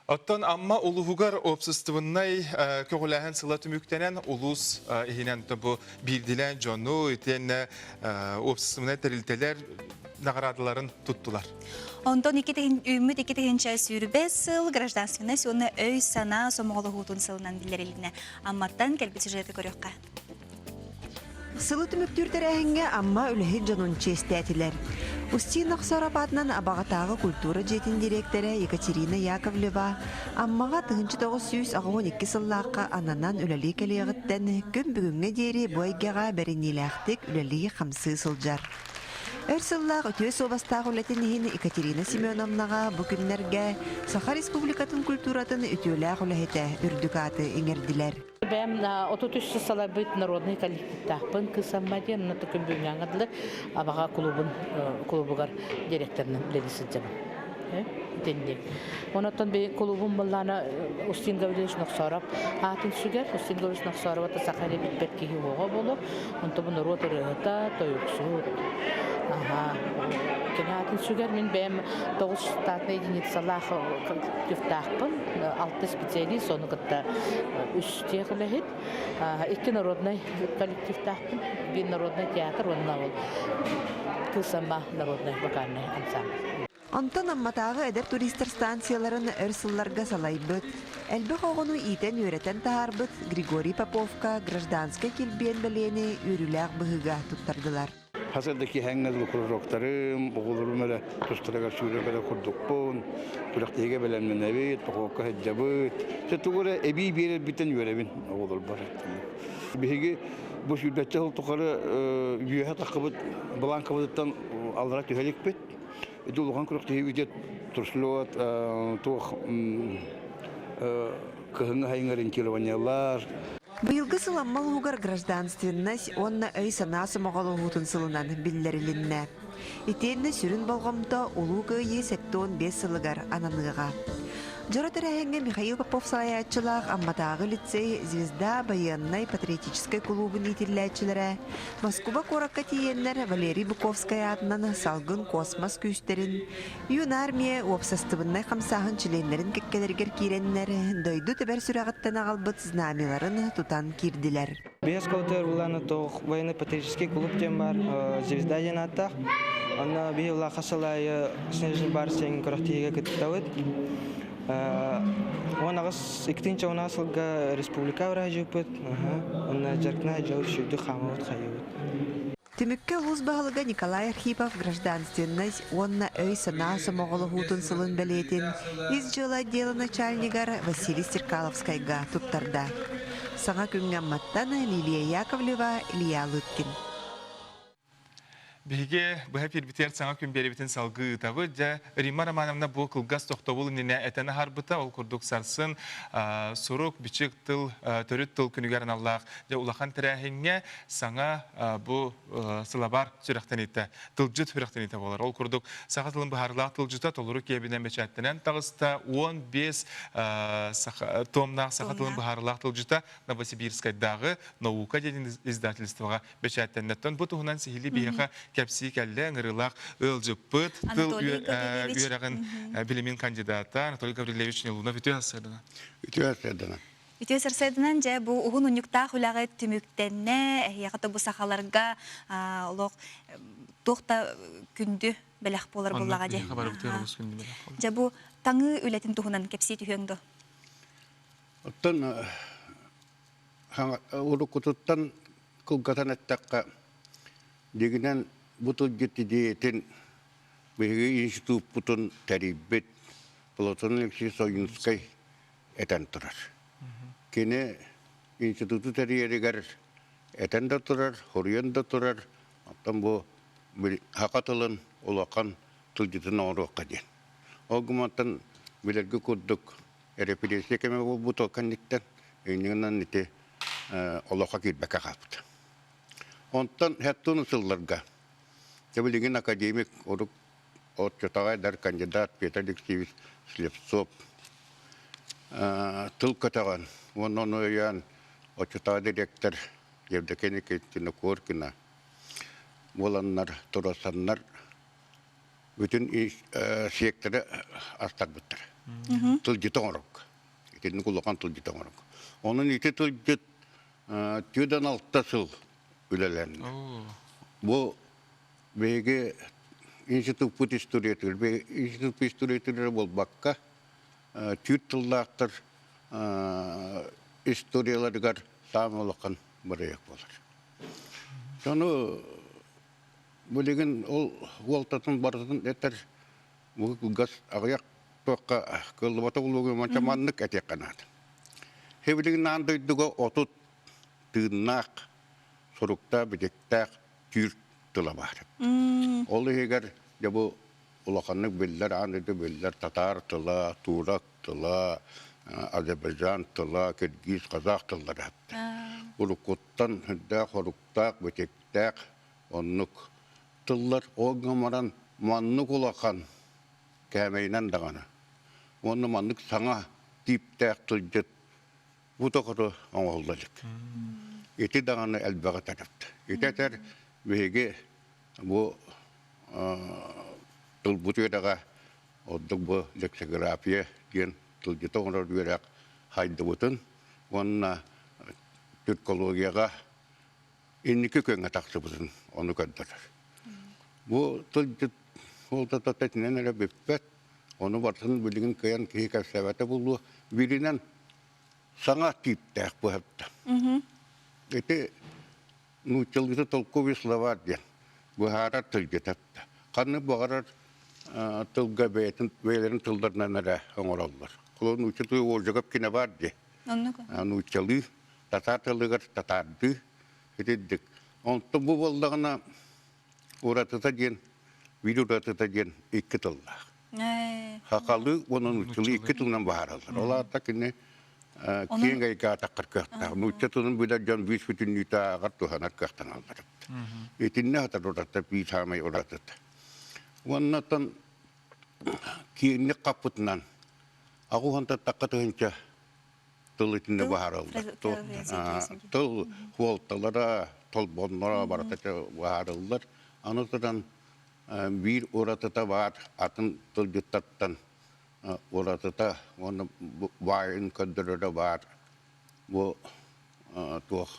Оттон Амма улууһугар уопсастыбаннай көҕүлээһин сыла түмүктэнэн улуус иһинэн бу биирдилээн дьону итиэннэ уопсастыбаннай тэрилтэлэр наҕараадаларын туттулар. Онтон үүммүт 2025 сыл гражданственность уонна өй-санаа сомоҕолоһуутун сылынан биллэрилиннэ. Амматтан кэлбит сюжеты көрүөххэ. Сылы түмүктүүр тэрээһиҥҥэ Амма үлэһит дьонун чиэстээтилэр. Устин Охсоров аатынан Абаҕатааҕы культура дьиэтин дириэктэрэ Екатерина Яковлева Аммаҕа 1982 сыллаахха ананан үлэлии кэлиэҕиттэн күн бүгүҥҥэ диэри бу эйгэҕэ бэриниилээхтик үлэлии-хамсыы сылдьар. Өр сыллаах үтүө суобастаах үлэтин иһин Екатерина Семеновнаҕа бу күннэргэ Саха Республикатын культуратын үтүөлээх үлэһитэ үрдүк ааты иҥэрдилэр. Бэйэм 33 сыл салайбыт народный коллективтаахпын Кыыс Амма диэн, онно күн бүгүҥҥэ дылы Абаҕа клубун клубугар директорынан үлэлии сылдьабын. Итинник. Онон би клубум буллаана Устин Гаврилович Нохсоров аатын сүгэр. Устин Гаврилович Нохсоров ата саха эрэ билбэт киһи уоҕа болу. Онто бу норуот ырыаһыта, тойуксут. Аха. Кини аатын сүгэр мин бэйэм тоҕус штатнай единицалаах коллективтаахпын. Алта специалист, ону кытта үс тех үлэһит. Икки народнай коллективтаахпын. Биир народнай театр уонна ол Кыыс Амма народнай вокальнай ансамбль. Онтон Амматааҕы эдэр туристар станцияларын өр сылларга салайбыт, элбэх оҕону иитэн-үөрэтэн таһаарбыт Григорий Поповка гражданскай килбиэн бэлиэни үөрүүлээх быһыыга туттардылар. Хас да киһэҥҥэ дылы кружоктарым, оҕолорум эрэ тустарыгар сүүрэр эрэ курдукпун, күрэхтэһиигэ бэлэмнэнэбит, похуокка сылдьабыт. Дьэ тугу эрэ эбии биэрэрбиттэн үөрэбин оҕолорбор. Биһиги бу сүүрбэччэ сыл тухары үөһэ таххыбыт былааҥкабытыттан аллара түһэ иликпит. Ити улахан күрэхтэһии турслет, туох кыһыҥҥы сайыҥҥы ориентированиелар. Быйылгы сыл Амма улууһугар гражданственность уонна өй-санаа сомоҕолоһуутун сылынан биллэрилиннэ. Итиэннэ сүрүн болҕомто Улуу Кыайыы 75 сылыгар ананыаҕа. Дьоро тэрээһиҥҥэ Михаил Попов салайааччылаах Амматааҕы лицей «Звезда» байыаннай-патриотическай кулуубун иитиллээччилэрэ Москуба куоракка тиийэннэр Валерий Буковскай аатынан салгын космос күүстэрин, Юнармия уопсастыбыннай хамсааһын чилиэннэрин кэккэлэригэр киирэннэр, дойду тэбэр сүрэҕиттэн аҕалбыт знамяларын тутан киирдилэр. Биэс колтер буланы тоох военно-патриотический клуб диэн бар, Звезда диэн ааттаах. Онно биһи улаха сыл аайы Снежный барс диэн күрэхтэһиигэ кыттабыт. 18 иккитинчи 16 сылга республика враһыжыппыт. Онно дьаркына дьыл сүүрдүк хаамабыт хайыбыт. Түмүккэ улуус баһылыга Николай Архипов гражданственность уонна өй-санаа сомоҕолоһуутун сылын бэлиэтин ис дьыала отдела начальнигар Василий Стеркаловскайга туттарда. Саҥа күҥҥэ Амматтан Лилия Яковлева, Илья Лыткин. Биһиги быһа киирбитигэр саҥа күн биэрэбитин салгыы ыытабыт. Дьэ, Римма Романовна бу кылгас тохтобул иннинэ этэн аһарбыта. Ол курдук сарсын сурук, бичик тыл, төрүт тыл күнүгэр аналлаах дьэ, улахан тэрээһиҥҥэ саҥа бу сылабаар сүрэхтэниитэ, тылдьыт сүрэхтэниитэ буолар. Ол курдук саха тылын быһаарыылаах тылдьыта толору киэбинэн бэчээттэнэн таҕыста. 15 томнаах саха тылын быһаарыылаах тылдьыта Новосибирскайдааҕы наука диэн издательствоҕа бэчээттэннэттэн бу туһунан сиһилии биһиэхэ кэпсии кэллэ ыҥырыылаах ыалдьыппыт тыл үөрэҕин билимин кандидата Анатолий Гаврильевич Нелунов үтүө сарсыарданан. Үтүө сарсыарданан. Үтүө сарсыарданан дьэ бу уһун унньуктаах үлэҕэ түмүктэннэ эһиэхэ то бу сахаларга олох туох да күндү бэлэх буолар буоллаҕа дьэ. Дьэ бу таҥыы үлэтин туһунан кэпсии түһүөҥ дуо? Оттон уруккутуттан кылгатан эттэххэ, дьиҥинэн бу тылдьыт идиэйэтин биһиги институппутун тэрийбит Платон Алексеевич Ойуунскай этэн турар. Кини институту тэрийэригэр этэн да турар, хоруйан да турар, оттон бу саха тылын улахан тылдьытын оҥоруохха диэн. Ол гымматтан билэргэ курдук Репрессия кэмэ буолбут ол кэнниттэн иннинэн ити олоххо киирбэккэ хаалбыта. Онтон хеттун сылларга дьэ билигин академик урук оччотооҕу эдэр кандидат Петр Алексеевич Слепцов тыл көтөҕөн уонна ону өйөөн оччотооҕу дириэктэр Евдокия Никитина Коркина буоланнар турасаннар бүтүн сиэктэри астарбыттар. Тылдьыт оҥорорго. Итинник улахан тылдьыт оҥорорго. Онон ити тылдьыт 46 сыл үлэлэннэ. Бу биһиги институппут историятыгар, институт историятыгар буолбакка, түүр тыллаахтар историяларыгар саамай улахан бырайыак буолар. Сону Билигин ол уолтатын барытын этэр бу кылгас аҕыйах туохха кыллыбата улууга манча маннык этиэххэ наада. Билигин аан дойдуга 30 тыыннаах суруктаах-бичиктээх түүр тыла баар. Ол иһигэр дьэ бу улаханнык биллэр аан дойду биллэр татаар тыла, турок тыла, азербайджан тыла, киргиз, казах тыллара. Уруккуттан сүрдээх хоруктаах, бичиктээх Оннук тыллар ол гынан баран маннык улахан кээмэйинэн даҕаны уонна маннык саҥа тииптээх тылдьыт бу тохото оҥоһулла илик. Ити даҕаны элбэҕи этэр. Ити этэр биһиги бу тылбыт үөрэҕэ ордук бу лексикография диэн тылдьыта оҥорор үөрэх хайдыбытын уонна тюркологияҕа инники күөҥҥэ тахсыбытын ону көрдөрөр. Бу тылдьыт суолтата тэтинэн эрэ бүппэт, ону барытын билигин кыайан киһи кэпсээбэтэ буолуо. Бииринэн саҥа тииптээх быһатта. Ити нууччалыыта толковый словарь диэн быһаарар тылдьыта. Ханнык баҕарар тылга бэйэтин бэйэлэрин тылларынан эрэ оҥороллор. Холобур нууччалыы Ожегов кинэ баар дии. Нууччалыы татаар тылыгар татаардыы итирдик. Онтон бу буоллаҕына уратыта диэн биир уратыта диэн икки тыллаах. Хахалыы уонна нууччалыы икки тылынан баһаараллар. Ол аата кини киэҥ эйгэ атаххар кыахтаах. Нуучча тылын билэр дьон биир бүтүннүүтэ ааҕар туһанар кыахтаналлар. Итиннэ хатар урата биир саамай уратыта. Уоннатан киэҥник хаппытынан аҕуһан тахха тыһынча тыл итиннэ баһаарыллар. Тыл хуолталара, толбонноро барыта баһаарыллар. Аны туран биир уратыта баар атын тылдьыттартан уратыта уонна баайын көрдөрөрө баар бу туох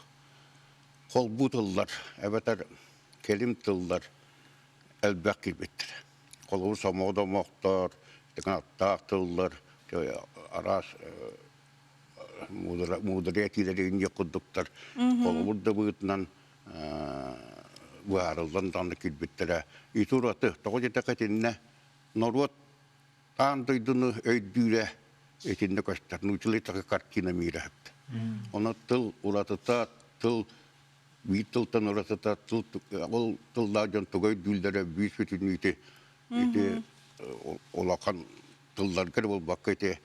холбуу тыллар эбэтэр кэлим тыллар элбэх киирбиттэр. Холобур сомоҕо домохтор, аттаах тыллар, араас муударай этиилэри инньэ курдуктар холобур да быһыытынан быһаарыллан даҕаны киирбиттэрэ. Ити ураты тоҕо диэтэххэ итиннэ норуот аан дойдуну өйдүүрэ итиннэ көстөр. Нууччалыы такая картина мира. Ону тыл уратыта, тыл биир тылтан уратыта, тыл ол тыллаах дьон тугу өйдүүллэрэ биир бүтүннүү ити улахан тылларга эрэ буолбакка ити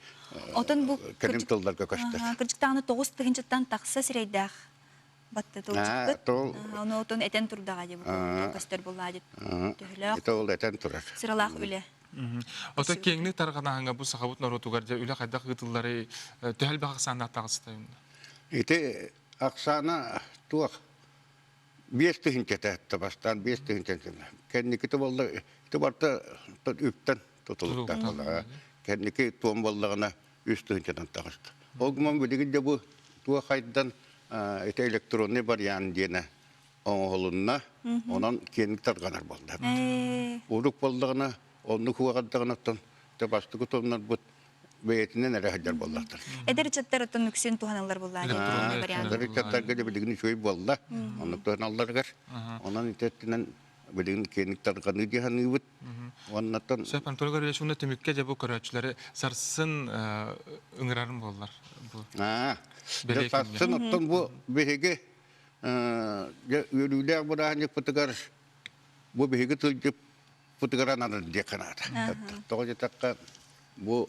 Отон бу кэлим тылларга көстөр. Кырдьыктаҕына тоҕус тыһыынчаттан тахса сирэйдээх батты тылдьыппыт. Ону отон этэн турдаҕа дии бу көстөр буоллаа дип. Төһөлөөх. Ити ол этэн турар. Сыралаах үлэ. Ото киэҥник тарҕанаһыҥа бу сахабыт норуотугар дьэ үлэ хайдах ыытылларый төһө элбэх ахсааннаах таҕыста Ити ахсаана туох биэс тыһыынчата бастаан биэс тыһыынча кэнникити буолла ити барыта үптэн тутулуктаах кэнники туом буоллаҕына үс тыһыынчатан таҕыста ол гынан билигин дьэ бу туох хайдан ити электронный вариант диэнэ оҥоһулунна онон киэҥник тарҕанар буолла урук буоллаҕына оннук уоҕардаҕына оттон бастакы тоннорбут бэйэтинэн эрэ сылдьар буоллахтар. Эдэр ыччаттар оттон үксүн туһаналлар буоллаа вариант. Эдэр ыччаттарга да билигин үчүгэй буолла. Оннук туһаналларыгар. Онон ити өттүнэн билигин киэҥник тарҕаныы дии саныыбыт. Уоннаттан Сөп, Анатолий Гаврильевич, уонна түмүккэ дьэ бу көрөөччүлэри сарсын ыҥырарым буоллар. Сарсын оттон бу биһиги үөрүүлээх бырааһынньыкпытыгар бу биһиги тылдьыт пытыгар ананар диэххэ наада. Тоҕо диэтэххэ бу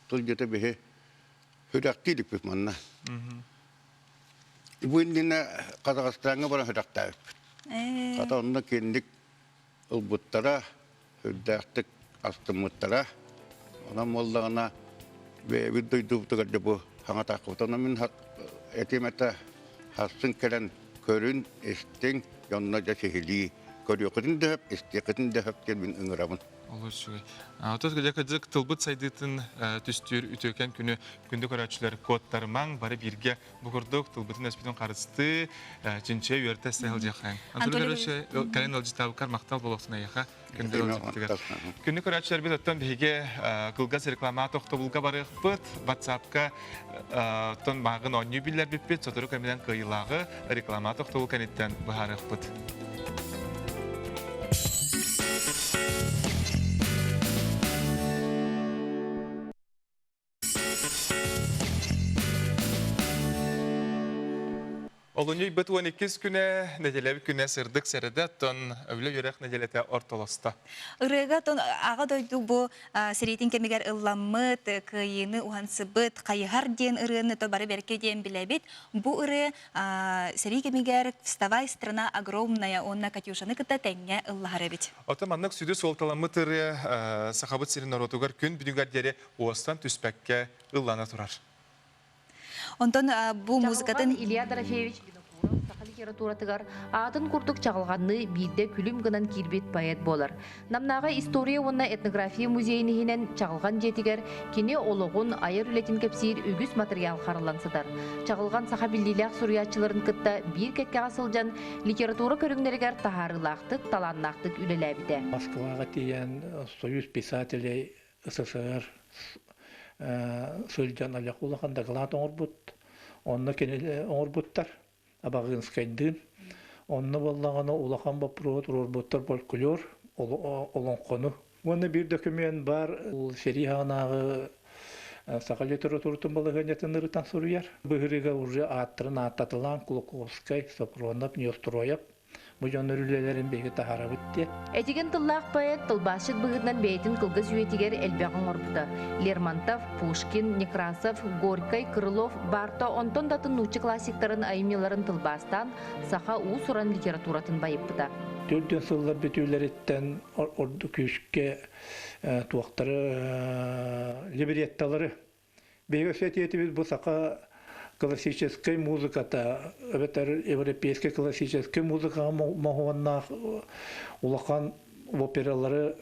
тылдьыты биһи сүрэхтии иликпит манна. Бу иннинэ Казахстаҥҥа баран сүрэхтээбиппит. Хата онно киэҥник ылбыттара, үрдээхтик астыммыттара. Онон буоллаҕына бэйэбит дойдубутугар дьэ бу хаҥатаахпыт. Онон мин этим этэ хассын кэлэн көрүн, истиҥ, дьонно дьэ сиһилии көрүөххүтүн да сөп, истиэххитин да сөп диэн мин ыҥырабын. Олус үчүгэй. Отут кыдьык тылбыт сайдыытын түстүүр үтүөкэн күнү күндү көрөөччүлэр куоттарымаҥ, бары бииргэ бу курдук тылбытын-өспүтүн харыстыы, чинчийэ үөртэ сылдьыаххайыҥ. Анатолий Гаврильевич, кэлин ыалдьыттаабыккар махтал буолуохтун эйиэхэ. Күндү ыалдьыттыгар. Күндү көрөөччүлэрбит оттон биһиги кылгас реклама тохтобулга барыахпыт. WhatsApp-ка оттон мааҕын оонньуу биллэрбиппит. Сотору кэминэн кыайыылааҕы реклама тохтобул кэнниттэн быһаарыахпыт. Олунньу ыйбыт 12 күнэ, нэдиэлэбит күнэ сырдык сэрэдэ, оттон үлэ үөрэх нэдиэлэтэ ортолосто. Ырыага тон аҕа дойду бу сэриитин кэмигэр ылламмыт, кыайыыны уһансыбыт, хайыһар диэн ырыаны то бары бэркэ диэн билэбит. Бу ырыа сэрии кэмигэр «Вставай, страна огромная» уонна «Катюшаны» кытта тэҥҥэ ыллаһар эбит. Оттон маннык сүдү суолталаммыт ырыа Сахабыт сирин норуотугар күн бүгүнүгэр диэри уостан түспэккэ ыллана турар. Онтон бу музыкатын Илья Дорофеевич Винокуров саха литературатын Литературатыгар аатын курдук чаҕылҕанныы биирдэ күлүм гынан киирбит поэт буолар. Намнааҕы история уонна этнография музейын иһинэн Чаҕылҕан дьиэтигэр кини олоҕун, айар үлэтин кэпсиир үгүс матырыйаал хараллан сытар. Чаҕылҕан саха биллиилээх суруйааччыларын кытта биир кэккэҕэ сылдьан литература көрүҥнэригэр таһаарыылаахтык, талааннаахтык үлэлээбитэ. Москваҕа тиийэн Союз писателей СССР сылдьан олох улахан доклад оҥорбут. Онно кини оҥорбуттар. Абаҕыынскайдыын. Онно буоллаҕына улахан боппуруоһу туруорбуттар фольклор, олоҥхону. Уонна биир документ баар сэрии саҕанааҕы саха литературатын балаһыанньатын ырытан суруйар. Быһырыга уже ааттарын ааттатылаан Кулаковскай, Сопронов, Неустроев Бу дьоннор үлэлэрин биһиги таһаарабыт диэн. Этигэн тыллаах поэт тылбаасчыт быһыытынан бэйэтин кылгас үйэтигэр элбэҕи оҥорбута. Лермонтов, Пушкин, Некрасов, Горькай, Крылов, Барто онтон да атын нуучча классиктарын айымньыларын тылбаастаан саха уус-уран литературатын байыппыта. Төрдүн сыллар бүтүүлэриттэн ордук күүскэ туохтары либретталары Биһиги өссө бу саха классическай музыката эбэтэр европейскай классическай музыкаҕа моһуоннаах улахан опералары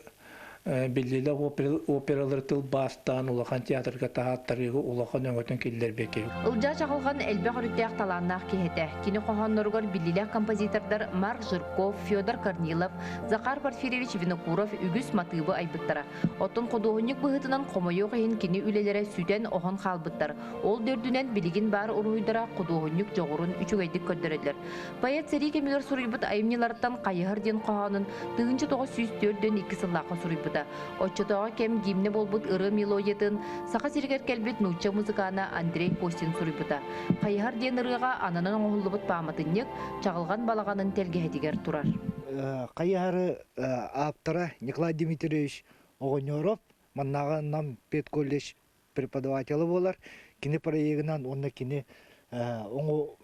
биллиилээх опералары тылбаастаан улахан театрга таһааттарыыга улахан өҥөтүн киллэрбэкэ. Ылдьаа Чаҕылҕан элбэх өрүттээх талааннаах киһи этэ. Кини хоһоонноругар биллиилээх композитордар Марк Жирков, Федор Корнилов, Захар Порфирьевич Винокуров үгүс матыыбы айбыттара. Оттон худуоһунньук быһыытынан хомойуох иһин кини үлэлэрэ сүтэн-оһон хаалбыттар. Ол да үрдүнэн билигин баар уруһуйдара худуоһунньук дьоҕурун үчүгэйдик көрдөрөллөр. Поэт сэрии кэмигэр суруйбут айымньыларыттан Хайыһар диэн хоһоонун 1942 сыллаахха суруйбута. Оччотооҕу кэм гимнэ буолбут ырыа мелодиятын Саха сиригэр кэлбит нуучча музыкана Андрей Костин суруйбута. Хайыһар диэн ырыаҕа ананан оҥоһуллубут пааматынньык Чаҕылҕан балаҕанын тэлгэһэтигэр турар. Хайыһары ааптара Николай Дмитриевич Оҕонньоров маннааҕы Нам педколледж преподавателэ буолар. Кини проегынан уонна кини оҥо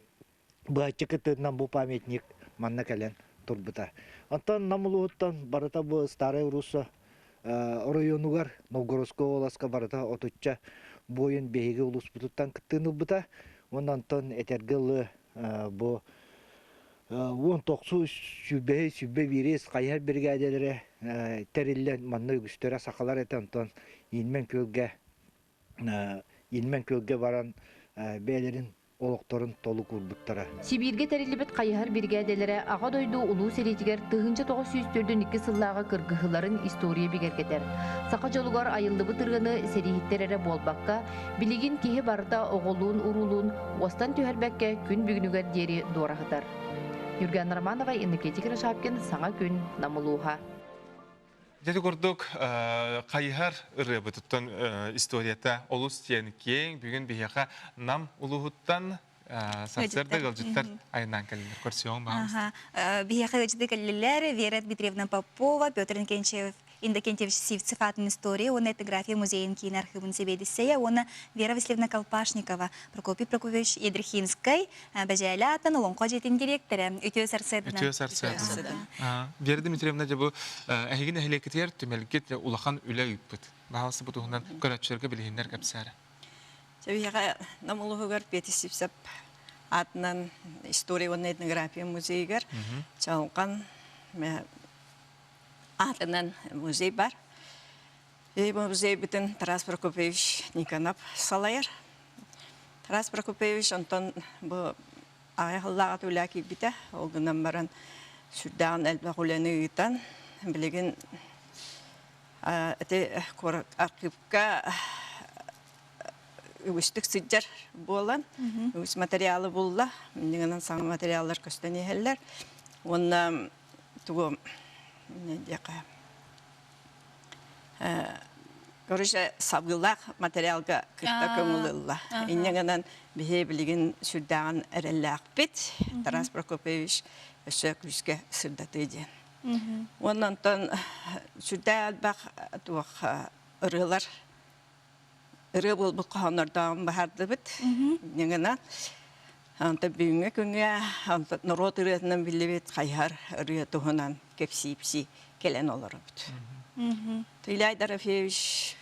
быһаччы кыттыытынан бу памятник манна кэлэн турбута. Оттон Нам улууһуттан барыта бу Старая Русса оройуонугар Новгородскай уоласка барыта отучча буойун биһиги улууспутуттан кыттыыны ылбыта. Уонна онтон этэргэ ылы бу 19 сүүрбэһи 21 хайыһар биригээдэлэрэ тэриллэн манна үгүстэрэ сахалар этэ онтон Ильмень күөлгэ Ильмень күөлгэ баран бэйэлэрин олохторун толук уурбуттара. Сибииргэ тэриллибит хайыһар биригээдэлэрэ Аҕа дойду Улуу сэриитигэр 1942 сыллааҕы кыргыһыыларын история бигэргэтэр. Саха дьолугар айыллыбыт ырыаны сэрииһиттэр эрэ буолбакка, Билигин киһи барыта оҕолуун-уруулуун уостан түһэрбэккэ күн бүгүнүгэр диэри дуораһытар. Юрген Романова, Иннокентий Киришапкин, Саҥа күн, Нам улууһа. Дьэ курдук хайыһар ырыабытыттан историята олус диэн киэҥ. Бүгүн биһиэхэ Нам улууһуттан сарсыарда ыалдьыттар айаннаан кэллилэр. Көрсүөҕүҥ баҕалаах. Биһиэхэ ыалдьыты кэллилэр Вера Дмитриевна Попова, Петр Иннокентьев Иннокентьевич Сивцев аатын история уонна этнография музейын киин архыыбын сэбиэдиссэйэ уонна Вера Васильевна Колпашникова, Прокопий Прокопьевич Ядрихинскай, Бэдьээлэ аатын Олоҥхо дьиэтин дириэктэрэ. Үтүө сарсыарданан. Үтүө сарсыарданан. Вера Дмитриевна, дьэ бу эһиги нэһилиэккитигэр түмэлгит улахан үлэ ыыппыт. Баһаалыста бу туһунан көрөөччүлэргэ билиһиннэр кэпсээрэ. Биһиэхэ Нам улууһугар Петя Сивцев аатынан история уонна этнография музейыгар Чалҕан аатынан музей бар. Музейбытын Тарас Прокопьевич Никонов салайар. Тарас Прокопьевич онтон бу аҕыйах сыллааҕыта үлэ киирбитэ. Ол гынан баран сүрдээҕин элбэх үлэни ыытан, билигин ити архыыпка үгүстүк сылдьар буолан, үгүс материалы булла. Иннинэн саҥа материаллар көстөн иһэллэр. Уонна тугу диэххэ короче сабыылаах материалга кытта көҥүл ылла. Инньэ гынан биһи билигин сүрдээҕин эрэллээхпит. Тарас Прокопьевич өссө күүскэ сырдатыы диэн. Уонна онтон сүрдээх элбэх туох ырыалар ырыа буолбут хоһооннордооҕун баһардыбыт. Инньэ гынан онтон бүгүҥҥү күҥҥэ норуот ырыатынан биллибит хайыһар ырыа туһунан кэпсии-ипсии кэлэн олоробут. Илья Дорофеевич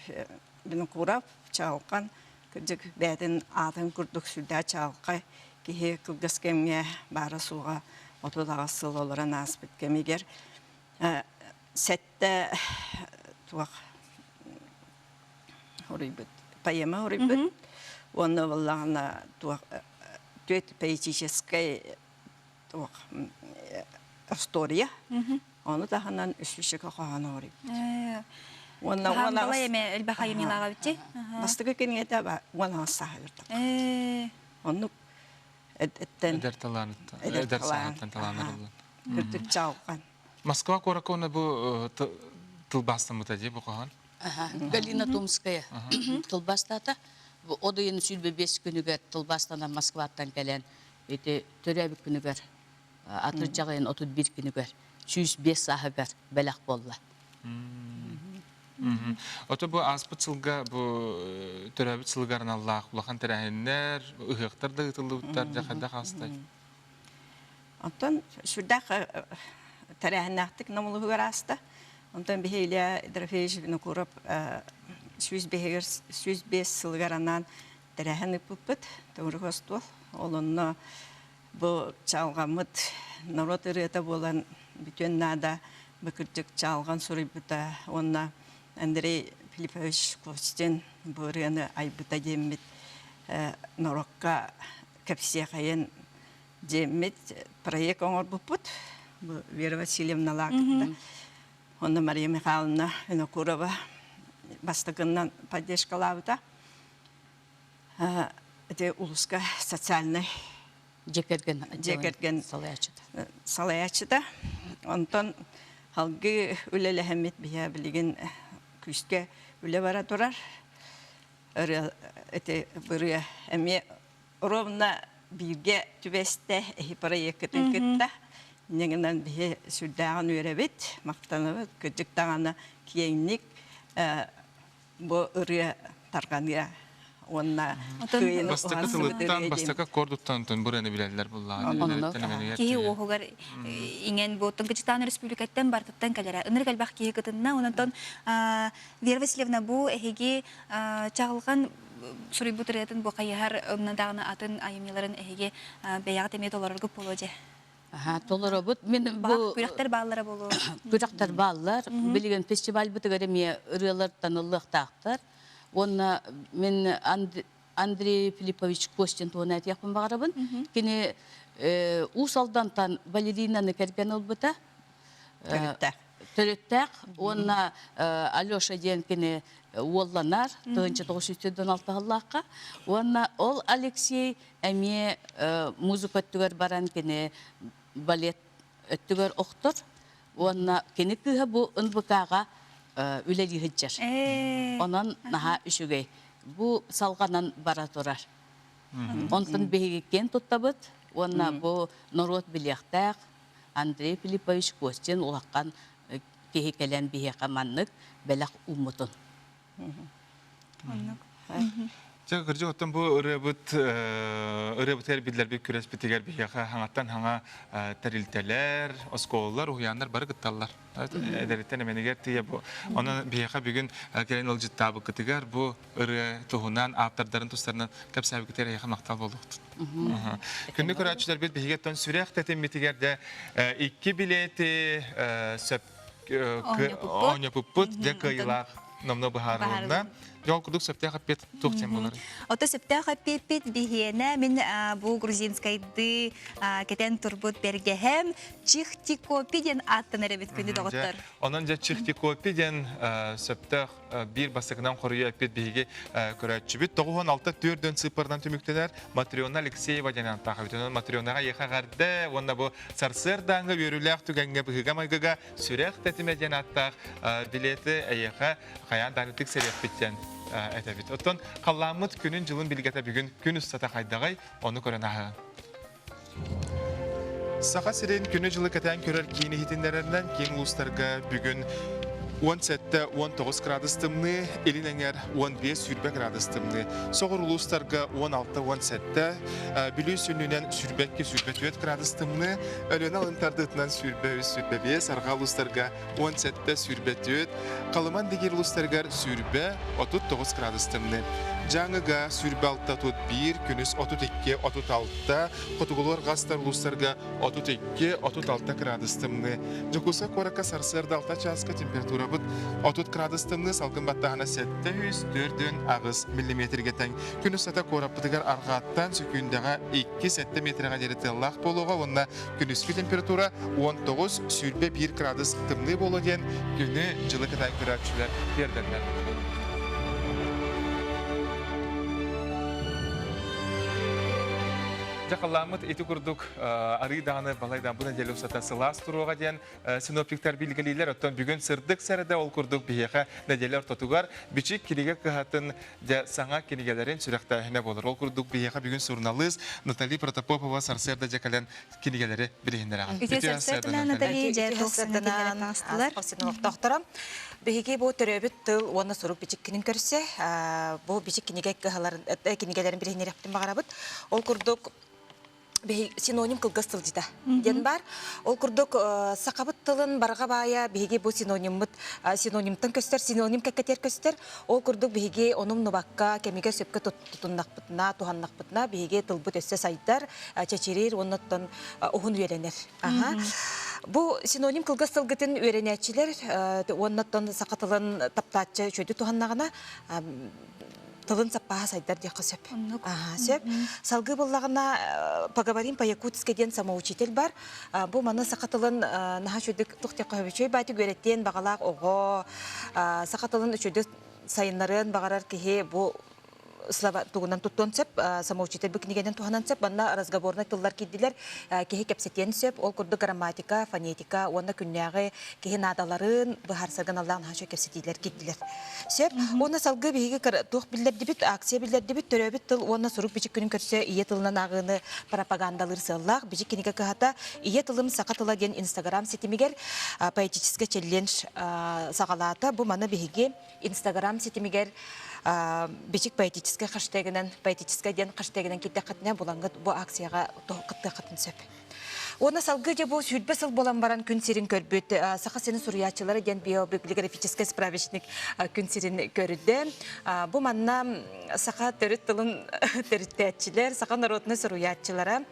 Винокуров чаҕылхан кырдьык бэйэтин аатын курдук сүрдээх чаҕылхай Киһи кылгас кэмҥэ баара-суоҕа 38 сыл олорон ааспыт кэмигэр сэттэ туох уруйбут поэма уруйбут уонна буоллаҕына туох түөрт поэтическай туох история ону таһынан үс хоһоон уруйбут уонна уон эме элбэх айымньылааҕа битти бастакы кинигэтэ 18 сааһыгар оннук эттен эдэр талааныттан эдэр сааһыттан талааннарыллан кырдык чалҕан Москва куоракка уонна бу тылбаастаммыта дии бу хоһоон Галина Томская тылбаастаата. От ыйын 25 күнүгэр тылбаастанан Москваттан кэлэн ити төрөөбүт күнүгэр атырдьах ыйын 31 күнүгэр 105 сааһыгар бэлэх буолла. Ото бу ааспыт сылга бу төрөөбүт сылыгар аналлаах улахан тэрээһиннэр, ыһыахтар да ыытыллыбыттар, дьэ хайдах аастай? Онтон сүрдээх тэрээһиннээхтик Намылыһыгар ааста. Онтон биһи Илья Дорофеевич Винокуров 105 сылыгар анаан тэрээһин ыыппыппыт Төҥүрүк остуол. Ол онно бу чалҕаммыт норуот ырыата буолан бүтүөн наада бу кырдьык чалҕан суруйбута уонна Андрей Филиппович Костин бу ырыаны айбыта диэммит норуокка кэпсиэхэйин диэммит проект оҥорбуппут. Бу Вера Васильевна кытта. Онно Мария Михайловна Винокурова бастакыннан поддержкалаабыта. Ити улуска социальный дьиэ кэргэн дьиэ кэргэн салайааччыта. Салайааччыта. Онтон халгыы үлэлэһэммит биһэ билигин күүскэ үлэ бара турар. Ырыа ити ырыа эмиэ ровно бииргэ түбэстэ эһи проеккытын кытта. Инньэ биһи сүрдээҕин үөрэбит, махтанабыт, кырдьык даҕаны киэҥник бу ырыа тарҕаныа уонна кыайыны Бастакы тылыттан, бастакы аккордуттан онтон бу ырыаны билэллэр буллаҕа. Киһи уоһугар иҥэн бу Кычытаан Республикаттан бартыттан кэлэрэ. Ынырык элбэх киһи кытынна. Онон Вера Васильевна бу эһиги чаҕылҕан суруйбут ырыатын бу хайыһар даҕаны атын айымньыларын эһиги бэйэҕит эмиэ толороргут буолуо дьэ. Аха, толоробут. Мин бу күрэхтэр бааллара буолуо. Күрэхтэр бааллар. Билигин фестивальбытыгар эмиэ ырыалар таныллыахтаахтар. Уонна мин Андрей Филиппович Костин туһунан этиэхпин баҕарабын. Кини Уус Алдантан балеринаны кэргэн ылбыта. Төрүттээх. Төрүттээх уонна Алеша диэн кини уолланар 1996 сыллаахха. Уонна ол Алексей эмиэ музыка өттүгэр баран кини балет өттүгэр охтор. Уонна кини кыыһа бу НВК-ҕа үлэлии сылдьар. Онон наһаа үчүгэй. Бу салҕанан бара турар. Онтон биһиги киэн туттабыт уонна бу норуот билиэхтээх Андрей Филиппович Костин улахан киһи кэлэн биһиэхэ маннык бэлэх ууммутун. Чэ, кырдьык, оттон бу ырыабыт ырыабытыгар биллэрбит күрэспитигэр биһиэхэ хаҥаттан хаҥа тэрилтэлэр, оскуолалар, уһуйааннар бары кытталлар. Эдэриттэн эмэнигэр тиийэ бу. Онон биһиэхэ бүгүн кэлэн ыалдьыттаабыккытыгар бу ырыа туһунан, ааптардарын тустарынан кэпсээбиккитигэр эһиэхэ махтал буолуохтун. Күндү көрөөччүлэрбит биһиги сүрэх тэтиммитигэр де икки билети сөп оонньопуппут дьэ кыайыылаах номно быһаарылынна. Дьол курдук сөптөөх эппиэт туох диэн буолар? Ото сөптөөх эппиэппит биһиэнэ мин бу грузинскайды кэтэн турбут бэргэһэм чихтикопи диэн ааттанар эбит күндү доҕоттор. Онон дьэ чихтикопи диэн сөптөөх биир бастакынан хоруйу эппит биһиги көрөөччүбүт 96 төрдөн сыыппарынан түмүктэнэр Матрена Алексеева диэн ааттаах эбит. Онон Матренаҕа эйиэхэ эҕэрдэ уонна бу сарсыардааҥҥы үөрүүлээх түгэҥҥэ быһыыга-майгыга сүрэх тэтимэ диэн ааттаах билети эйиэхэ хайаан даҕаны тиксэриэхпит диэн этэбит. Оттон халлааммыт күнүн-дьылын билгэтэ бүгүн күн устата хайдаҕай, ону көрөн ааһыаҕыҥ. Саха сирин күнү-дьылы кэтээн көрөр киин иһитиннэрэринэн киин улуустарга бүгүн 17-19 градус тымныы, илин эҥэр 15-20 градус тымныы. Соҕур улуустарга 16-17, Бүлүү сүнньүнэн 22-24 градус тымныы, Өлүөнэ алын тардыытынан 23-25, арҕаа улуустарга 17-24, Халыман дигир улуустарыгар 20-39 градус тымныы. Дьааҥыга 26 31, күнүс 32 36, хотугулуу арҕастар улуустарга 32 36 кыраадыс тымныы. Дьокуускай куоракка сарсыарда 6 чааска температурабыт 30 кыраадыс тымныы, салгын баттааһына 748 миллиметргэ тэҥ. Күн устата куораппытыгар арҕааттан сөкүүндэҕэ 2-7 метрэҕэ диэри тыаллаах буолуоҕа уонна күнүскү температура 19-21 кыраадыс тымныы буолуо диэн күнү дьылы кытаан көрөөччүлэр тиэрдэллэр. Дьэ халлааммыт ити курдук арыы даҕаны балай да бу нэдиэлэ устата сылаас туруоҕа диэн синоптиктар билгэлиилэр. Оттон бүгүн сырдык сэрэдэ ол курдук биһиэхэ нэдиэлэ ортотугар Бичик кинигэ кыһатын дьэ саҥа кинигэлэрин сүрэхтээһинэ буолар. Ол курдук биһиэхэ бүгүн суруналыыс Натали Протопопова сарсыарда дьэ кэлэн кинигэлэри билиһиннэрэҕин. Үтүө сарсыарданан Натали дьэ туох саҥа кинигэлэр таҕыстылар? Олохтоохторо. Биһиги бу төрөөбүт тыл уонна сурук бичик күнүн көрсө бу бичик кинигэ кыһаларын кинигэлэрин билиһиннэриэхпитин баҕарабыт. Ол курдук синоним кылгас тылдьыта диэн баар. Ол курдук сахабыт тылын барҕа баайа биһиги бу синониммыт синонимтан көстөр, синоним кэккэтиэр көстөр. Ол курдук биһиги ону умнубакка кэмигэр сөпкө тутуннахпытына, туһаннахпытына биһиги тылбыт өссө сайдар, чэчириир уонна оттон уһун үөрэнэр. Бу синоним кылгас тылгытын үөрэнээччилэр уонна оттон саха тылын таптааччы үчүгэйдик туһаннаҕына тылын саппааһа сайдар диэххэ сөп. Аха, сөп. Салгыы буллаҕына поговорим по-якутски диэн самоучитель бар. Бу маны саха тылын наһаа үчүгдүк тух диэххэ сөп үчүгэй баайдык үөрэттиэн баҕалаах оҕо саха тылын үчүгдүк сайыннарыан баҕарар киһи бу слова тугунан туттуон сөп, самоучитель бу кинигэнэн туһанан сөп. Манна разговорнай тыллар киирдилэр, киһи кэпсэтиэн сөп. Ол курдук грамматика, фонетика уонна күннээҕи киһи наадаларын быһаарсарга аналлаах наһаа үчүгэй кэпсэтиилэр киирдилэр. Сөп. Уонна салгыы биһиги туох биллэрдибит, акция биллэрдибит, төрөөбүт тыл уонна сурук-бичик күнүн көрсө ийэ тылынан ааҕыыны пропагандалыыр сыаллаах бичик кинигэ кыһата Ийэ тылым саха тыла диэн Инстаграм ситимигэр поэтическай челлендж саҕалаата. Бу маны биһиги Инстаграм ситимигэр бичик поэтическай хэштегинэн, поэтическай диэн хэштегинэн киирдэххитинэ булаҥҥыт бу акцияҕа кыттыаххытын сөп. Уонна салгыы дьэ бу сүүрбэ сыл буолан баран күн сирин көрбүт Саха сирин суруйааччылара диэн биобиблиографическай справочник күн сирин көрдө. Бу манна саха төрүт тылын төрүттээччилэр, саха народнай суруйааччылара,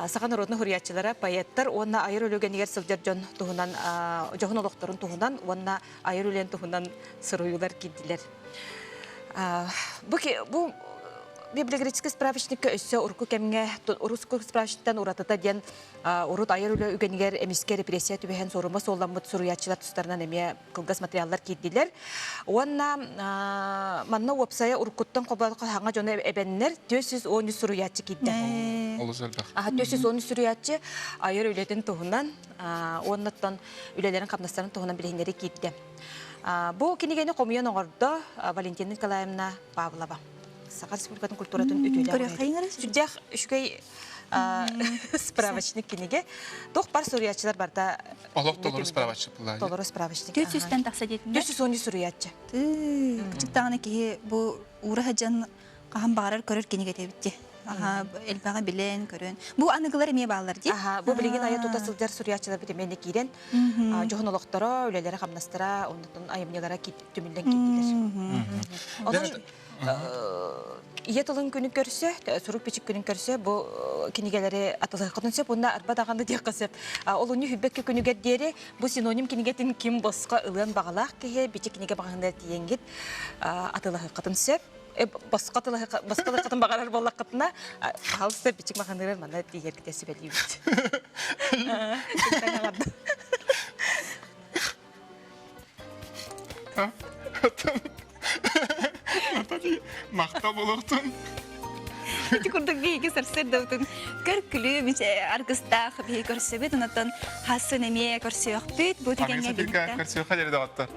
саха народнай суруйааччылара, поэттар уонна айар үлүгэнигэр сылдьар дьон туһунан дьоһун олохторун туһунан уонна айар үлэн туһунан суруйуулар киирдилэр. Бу бу библиографическай справочникка өссө урукку кэмҥэ урукку справочниктан уратыта диэн урут айар үлэ үгэнигэр эмискэ репрессия түбэһэн суорума суолламмыт суруйааччылар тустарынан эмиэ кылгас материаллар киирдилэр. Уонна манна уопсайа уруккуттан хобоохо хаҥа дьону эбэннэр 413 суруйааччы киирдэ. Олус элбэх. 413 суруйааччы айар үлэтин туһунан уоннаттан үлэлэрин хамнастарын туһунан билиһиннэри киирдэ. Бу кинигэни хомуйан оҥордо Валентина Николаевна Павлова. Саха Республикатын культуратын үтүөлээх Сүрдээх үчүгэй справочник кинигэ. Туох бар суруйааччылар барда Олох толору справочник буолла. Толору справочник. 400-тэн тахса диэтин. 410 суруйааччы. Кычыктаҕына киһи бу уура сылдьан хаһан баҕарар көрөр кинигэ эбит Аха, элбэҕи билэн, көрөн. Бу аныгылар эмиэ бааллар дии. Аха, бу билигин айа тута сылдьар суруйааччыларбыт эмиэ киирэн, дьоһун олохторо, үлэлэрэ-хамнастара, оннуттан айымньылара түмүллэн киирдилэр. Онон ийэ тылын күнүн көрсө, сурук-бичик күнүн көрсө бу кинигэлэри атылыаххытын сөп уонна арба даҕаны диэххэ сөп. Олунньу хүббэккэ күнүгэр диэри бу синоним кинигэтин ким босхо ылыан баҕалаах киһи бичик кинигэ маҕаһыыныгар тиийэҥҥит атылаһыаххытын сөп. Босхо атылыаххытын баҕарар буоллаххытына, пожалуйста, бичик маҕаһыыныгар манна тиийэргитэ сүбэлиибит. Махтал болортун. Ити курдук биһиги сарсыардабытын көр-күлүү аргыстаах биһиги көрсөбүт, онтон хассын эмиэ көрсүөхпүт. Бу түгэҥҥэ Көрсүөххэ диэри доҕоттор.